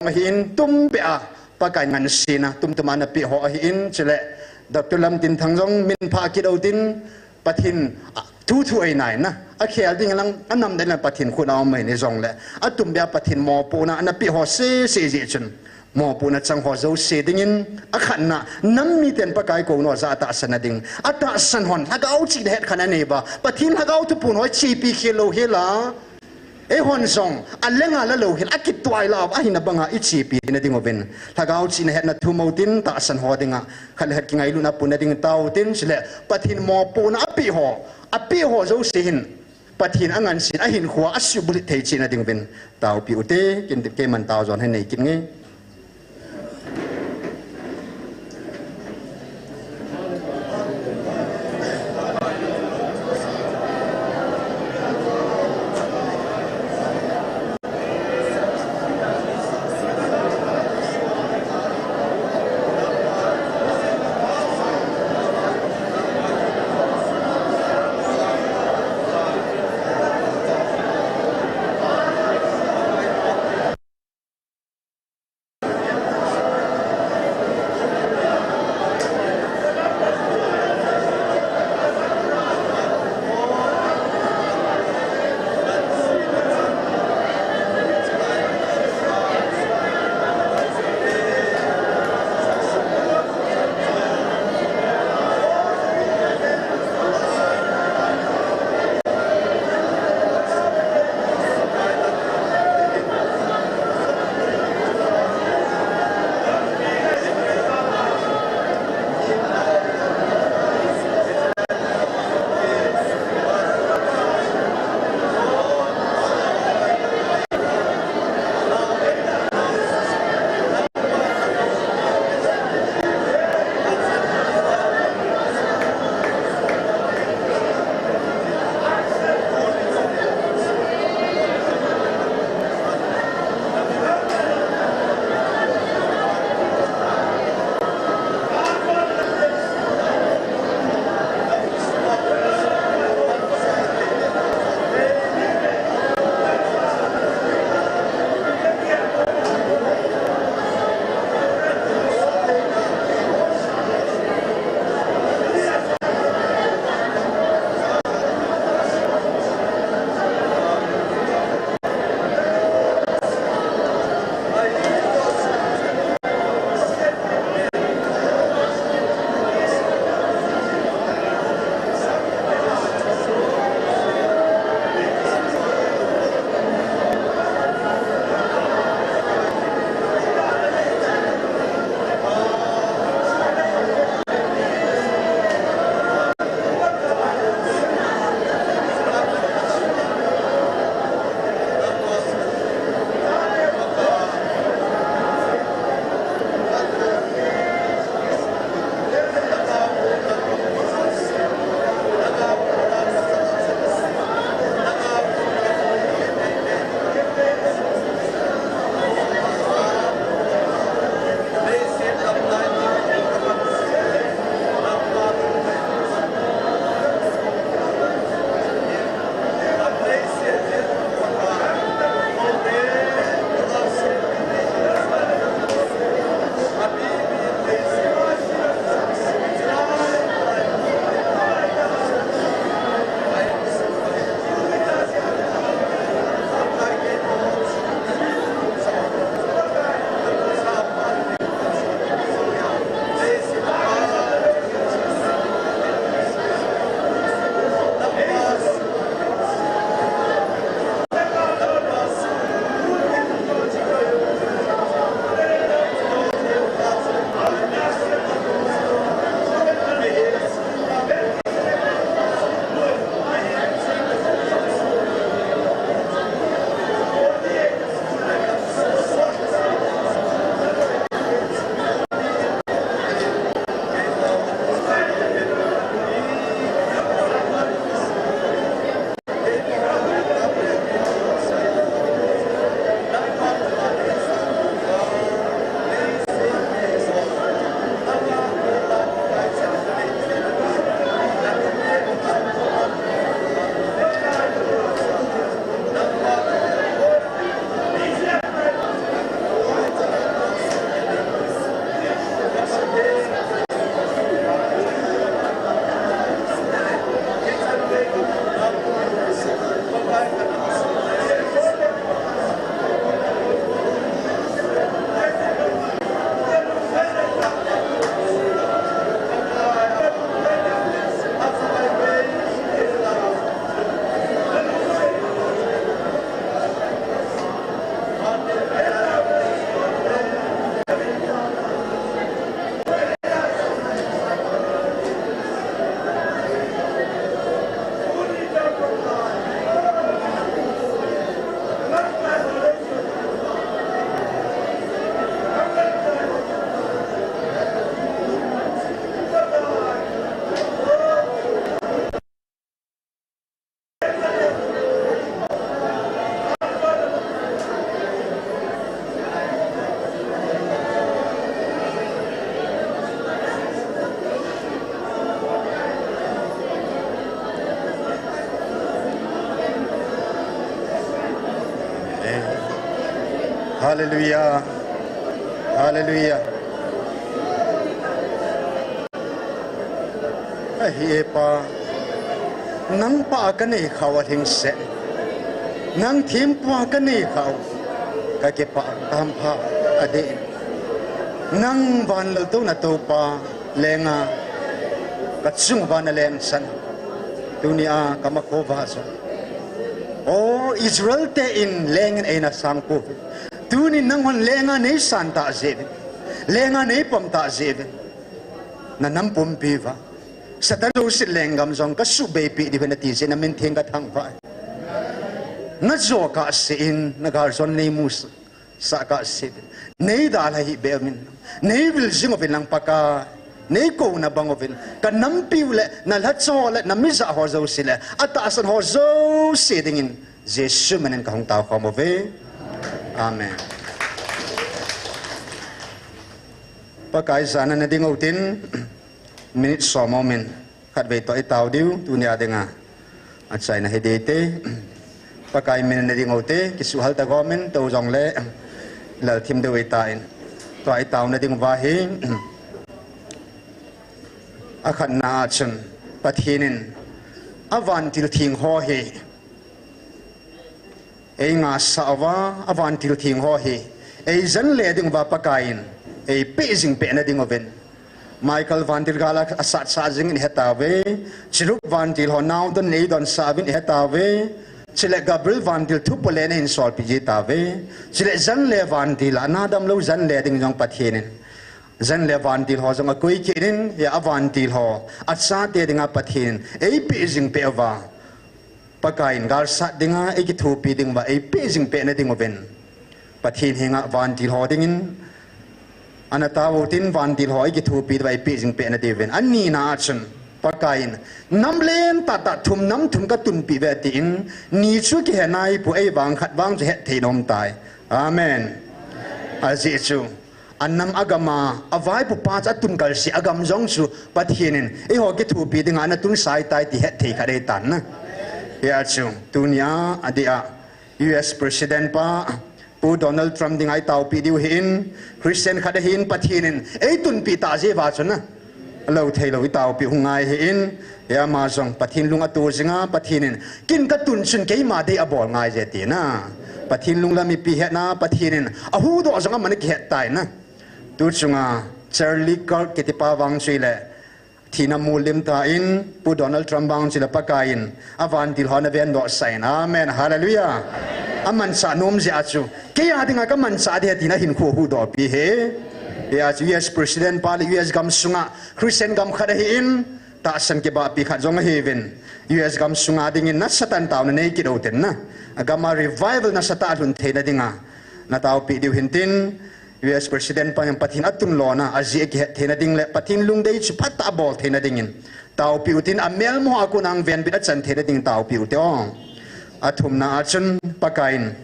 Ahin, tumbeh a, Pakai ngansena, tumtum a napeh ho ahin, chule, Doctor Lamtinthang jong min pha kit utin, Pathen, a, thu thu einaina, akhel ding lang, anam ding lang Pathen khut a um ahin jongle, atumbeh a Pathen mopohna, napeh ho sese jeh chun. Mopohna chang ho jouse dingin, akhatna, nam miten Pakai kouna ja tahsan nading. Atahsan hon, lhagao chihna hetkhen anei uva. Pathen lhagao thuphon ho ichepi khel lou hela. Eihon jong, alenga la lou hel, akituai la, ahina banga ichepi nading uvin. Lhagao chihna hetna thum utin, tahsan ho dinga, khat le khat kingailutna puna ding taovin, chule, Pathen mopohna apeh ho, apeh ho jouse hin. Pathen angansen, ahinkhoa, asuhbulhit thei cheh nading uvin. Taopi ute, kin, keiman tao jon hin nei kit nge. Hallelujah. Hallelujah. Ahi e Pa, nang pa ka nei khau a lhingset, nang thempu a ka nei khau, ka kipah, ka hampha adeh. Nang van laltouna toupa lenga ka chung uva na lengsan, tunia ka makhova jong, O Israel te in leng in eina sang pouve. Tunin nanghon lenga nei san tah jeh uvin, lenga nei pom tah jeh uvin, na nam pumpi uva Satan jousen lenggam jong ka suhbeipi diu ahi nati jeh in na min theng ka thangvah e. Na jo kahse in, na galjona nei musah kahse uvin, nei dalha hih beh uvin, nei vil jing uvin lang Pakai, nei kouna bang uvin, ka nampiu le na lhacha ho le na mijah ho jouse le atahsan ho jouse dingin Jesu min in ka hung tao khom uve. Amen. Pakai jana na ding utin, minute som umin, khatvei toh i tao diu, tunia dinga achaina hi ding te. Pakai min in na ding ute, kisuhal ta gomin, tou jongle lal thim diu ahitan. Tua i taona ding uva hi, akhatna a chun, Pathen in a vantil theng ho hi ei ngasah uva, a vantil theng ho hi ei jen le ding uva Pakai in ei peh jing peh na ding uvin, Michael vantil gal a asat sah jing in i he tauve. Cherub vantil ho naodon in ei donsah uvin i he tauve. Chule Gabriel vantil thupo le na hin solpi ji tauve. Chule jen le vantil a, ana damlou jen le ding jong Pathen in jen le vantil ho jong akoi kit in, hia a vantil ho achate dinga Pathen in ei peh jing peh uva, Pakai in galsat dinga ei kithopi ding uva ei peh jing peh na ding uvin, Pathen henga vantil ho dingin ana tao utin, vantil ho ei kithopi diu ahi, peh jing peh na diuvin. Anina a chun, Pakai in, nam lentah tah thum, nam thum ka tunpi uve atin, ni chu kihe naipoi, ei vang khat vang chu hetthei in aum tai. Amen. Ajeh chu, a nam a gam a, a vaipopa chu a tun kalse a gam jong chu, Pathen in eiho kithopi dinga ana tun sai tai ti hetthei khat ahitan na. Hia chu, tunia, adeh a, U S President pa, Pu Donald Trump dinga i taopi diu ahin, Christian khat ahin, Pathen in ei tunpi tah jeh uva chun a, lou thei lou i taopi hung ngai ahin, hia ama jong Pathen lung ato jinga, Pathen in, ken ka tun chun keima dei abol ngai je ati na. Pathen lunglam mipi hetna, Pathen in ahuhdoh jong aman akihet tai na. Tu chunga Charlie Kirk kitipa vang chu ahile, thina mu lim tan, Pu Donald Trump vang chu ahile Pakai in a vantil ho ana vendoh sah in. Amen. Hallelujah. Amanchah nom jeh a chu, kei a dinga ka manchah ding ahi tin ahinkho ahuhdohpi ahi. Hia chu U S President pa le U S gam sunga Christian gam khat ahin, tahsan kibahpi khat jong ahiuvin, U S gam sunga dingin nasatah in taona nei kit utin na. A gam a revival nasatah a lhun theina dinga na taopi diu ahin tin, U S President pa jong Pathen atun lona ajeh akihet theina ding le Pathen lungdei chu phatah a bol theina dingin taopi utin, amelma ho a kona venbit achan theina dingin taopi ute o. Athumna a chun, Pakai in,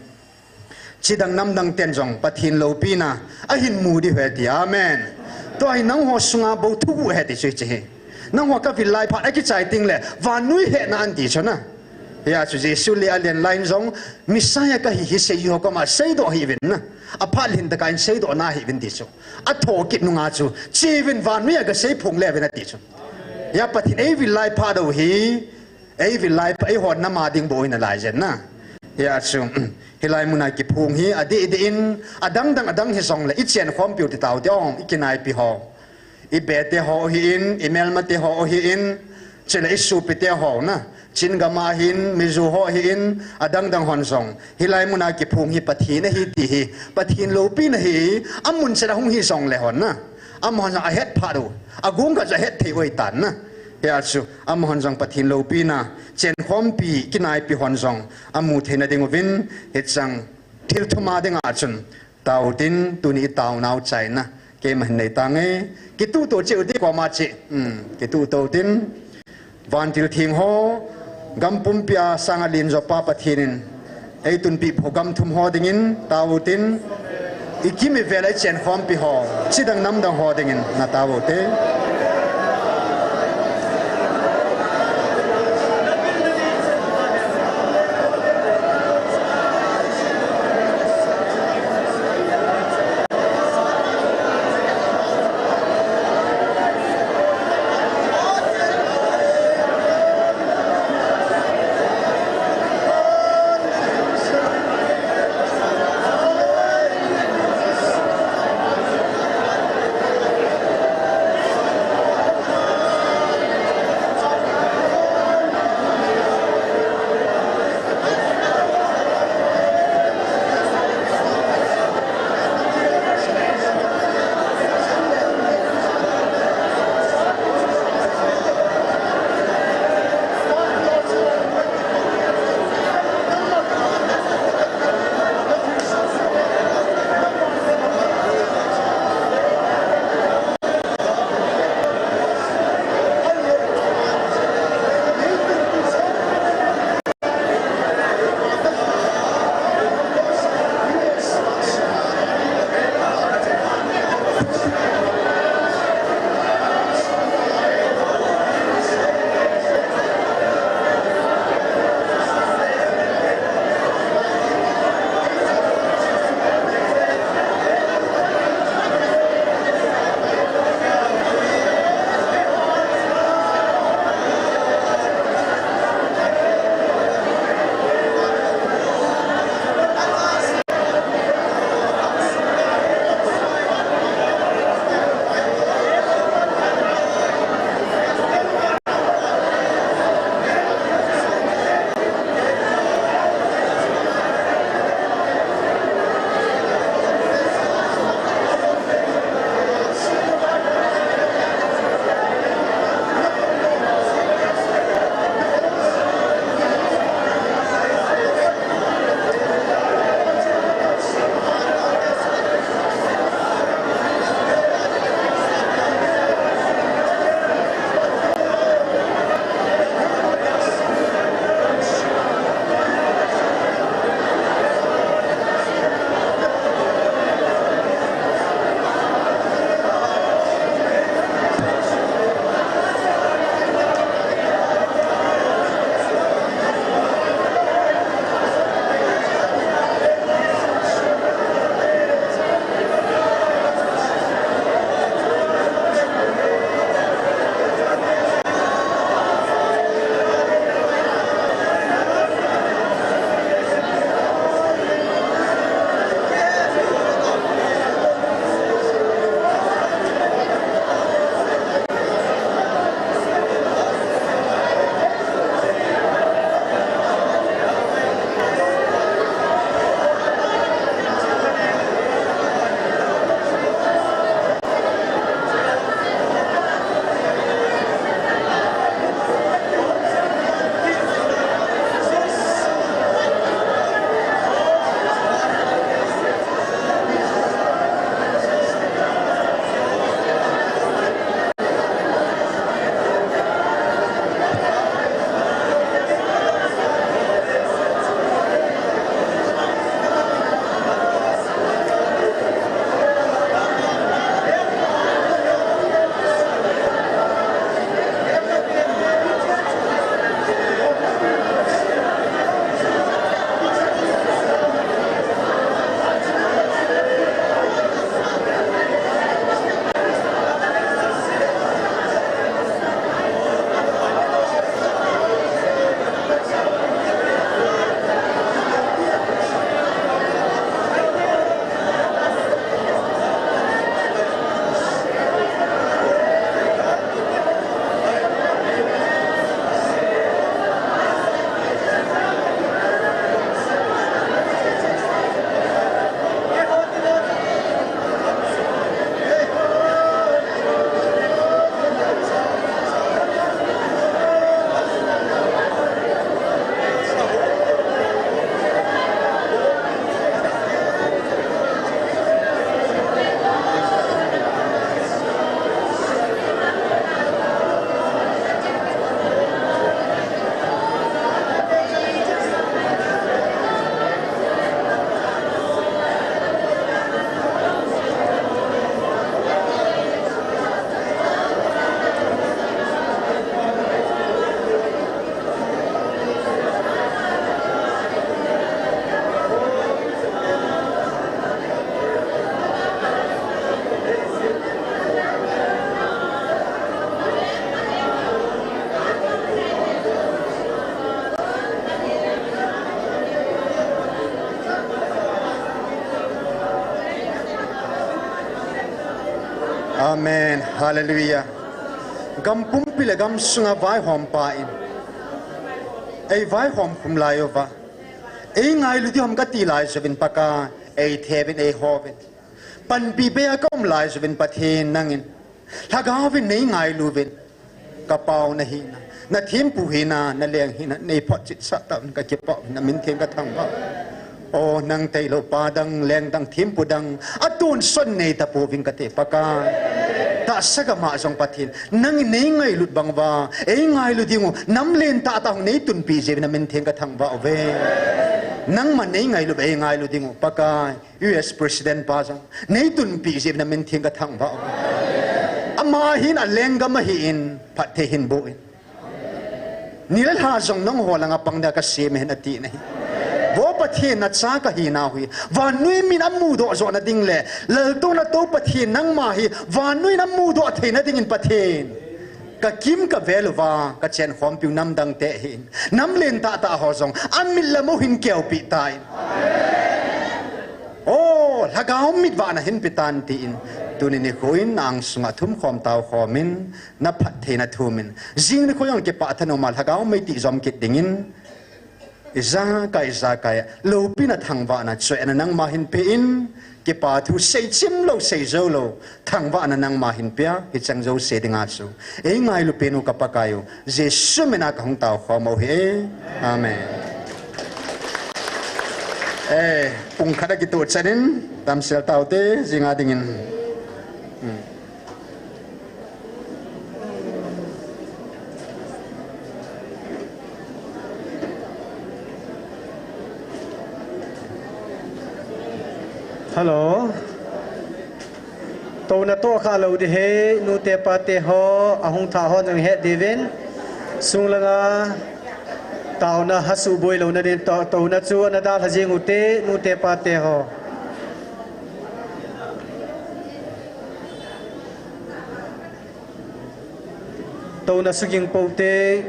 chidang namdang ten jong Pathen loupina ahin mu diu ahi ati. Amen. Tua hi nangho sunga bou thuguh ahi ati chu hiche hi. Nangho kavil lai phat akichai tengle vannoi hetna ahin ti chu na. Hia chu Jesu le alen lai in jong, Messiah kahi hi seiji ho koma seidoh hih uvin na. Aphat lhin tah a hin seidoh nahi uvin ti chu. Athoh kit nunga chu, cheuvin vannoi a gasei phong le uvin ati chu. Hia Pathen eivil lai phat u hi, eivil lai phat, eiho nama ding bou ahi nalai jeng na. Hia chu, hilai muna kiphong hi adeh deh in, adang dang adang hijongle, i chenkhompiu ti taute o, i kinaipi ho, i bete ho ahin, i melmate ho ahin, chule i sopite ho na, Chin gam a hin, Mizo ho ahin, adang dang hon jong, hilai muna kiphong hi Pathen ahi ti hi, Pathen loupina hi, amun chet a hung hijongle hon na, amahon jong ahet phat u, agong khat chu ahet thei u ahitan na. Hia chu, amahon jong Pathen loupina, chenkhompi, kinaipi hon jong amu theina ding uvin, hicheng thil thum a dinga chun, tao utin, tuni i taonau chaina keima hin nei tange. Kituhto cheh ute koma cheh. Hmm, kituhto utin, vantil theng ho, gam pumpia sanga lenjo pa Pathen in eitunpi phat gam thum ho dingin tao utin, i kim i vel a i chenkhompi ho, chidang namdang ho dingin na tao ute. Amen. Hallelujah. Gam pumpi le gam sunga vaihom pa in, ei vaihom khum lai uva, ei ngailu ding ham kati lai jouvin Pakai, ei theuvin, ei houvin. Panpi pea ka um lai jouvin Pathen nangin, Lhagaovin nei ngailu uvin. Ka pau nahi na, na thempu hi na, na leng hi na, nei photchet sah tauvin, ka kipah uvin, na min theng ka thangvah. O, nang tailou pa dang, leng dang, thempu dang, atonsot nei tapouvin kate Pakai. Tahsa gam a jong Pathen, nangin nei ngailut bang uva, ei ngailu ding u, nam len tahtah hung nei tunpi jeh uvin na min theng ka thangvah uve. Nangman nei ngailut, ei ngailu ding u, Pakai. U S President pa jong nei tunpi jeh uvin na min theng ka thangvah uve. Ama hin alenggam ahin, phatthei hin boh in. Ni le lha jong nangho langa pang dia ka sem ahi ati nahi. Vo Pathen, na cha ka hina u hi vannoi min amudoh joh na ding le, laltouna tou Pathen nangma hi vannoi in amudoh thei na dingin Pathen, ka kim ka vel uva ka chenkhompiu nam dang te hin, nam len tahtah ho jong amit le mo hin keopi tan. O, Lhagao mitvahna hin pe tan tin, tuni nikho in na ang sunga thum khom tao khom in, na phattheina thum in, jing nikho jong kipah thanom a Lhagao mei tijom kit dingin, ijakai ijakai loupina, thangvahna, chohna nangma hin pe in, kipa thu seichim lou, seijou lou, thangvahna nangma hin pea, hicheng jouse dinga chu ei ngailu pen u ka Pakai u, Jesu mina ka hung tao khom u hi. Amen. Eh, pung khat akitoh chan in, damsel taute, jinga dingin. Hmm. Hello. Touna toh kha lou ding ahi, nute pate ho, ahung thah ho nang het diuvin. Sung langa taona hasuh boi louna din to, touna chu ana dalha jing ute, nute pate ho. Touna suging poute.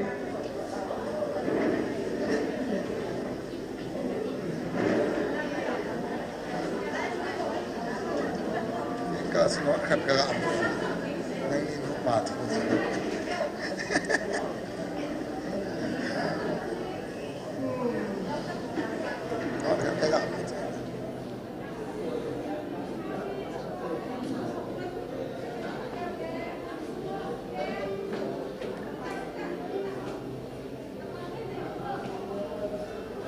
Ka sung khat ka ga. Nang ni nu pa thu. Khat ka ga.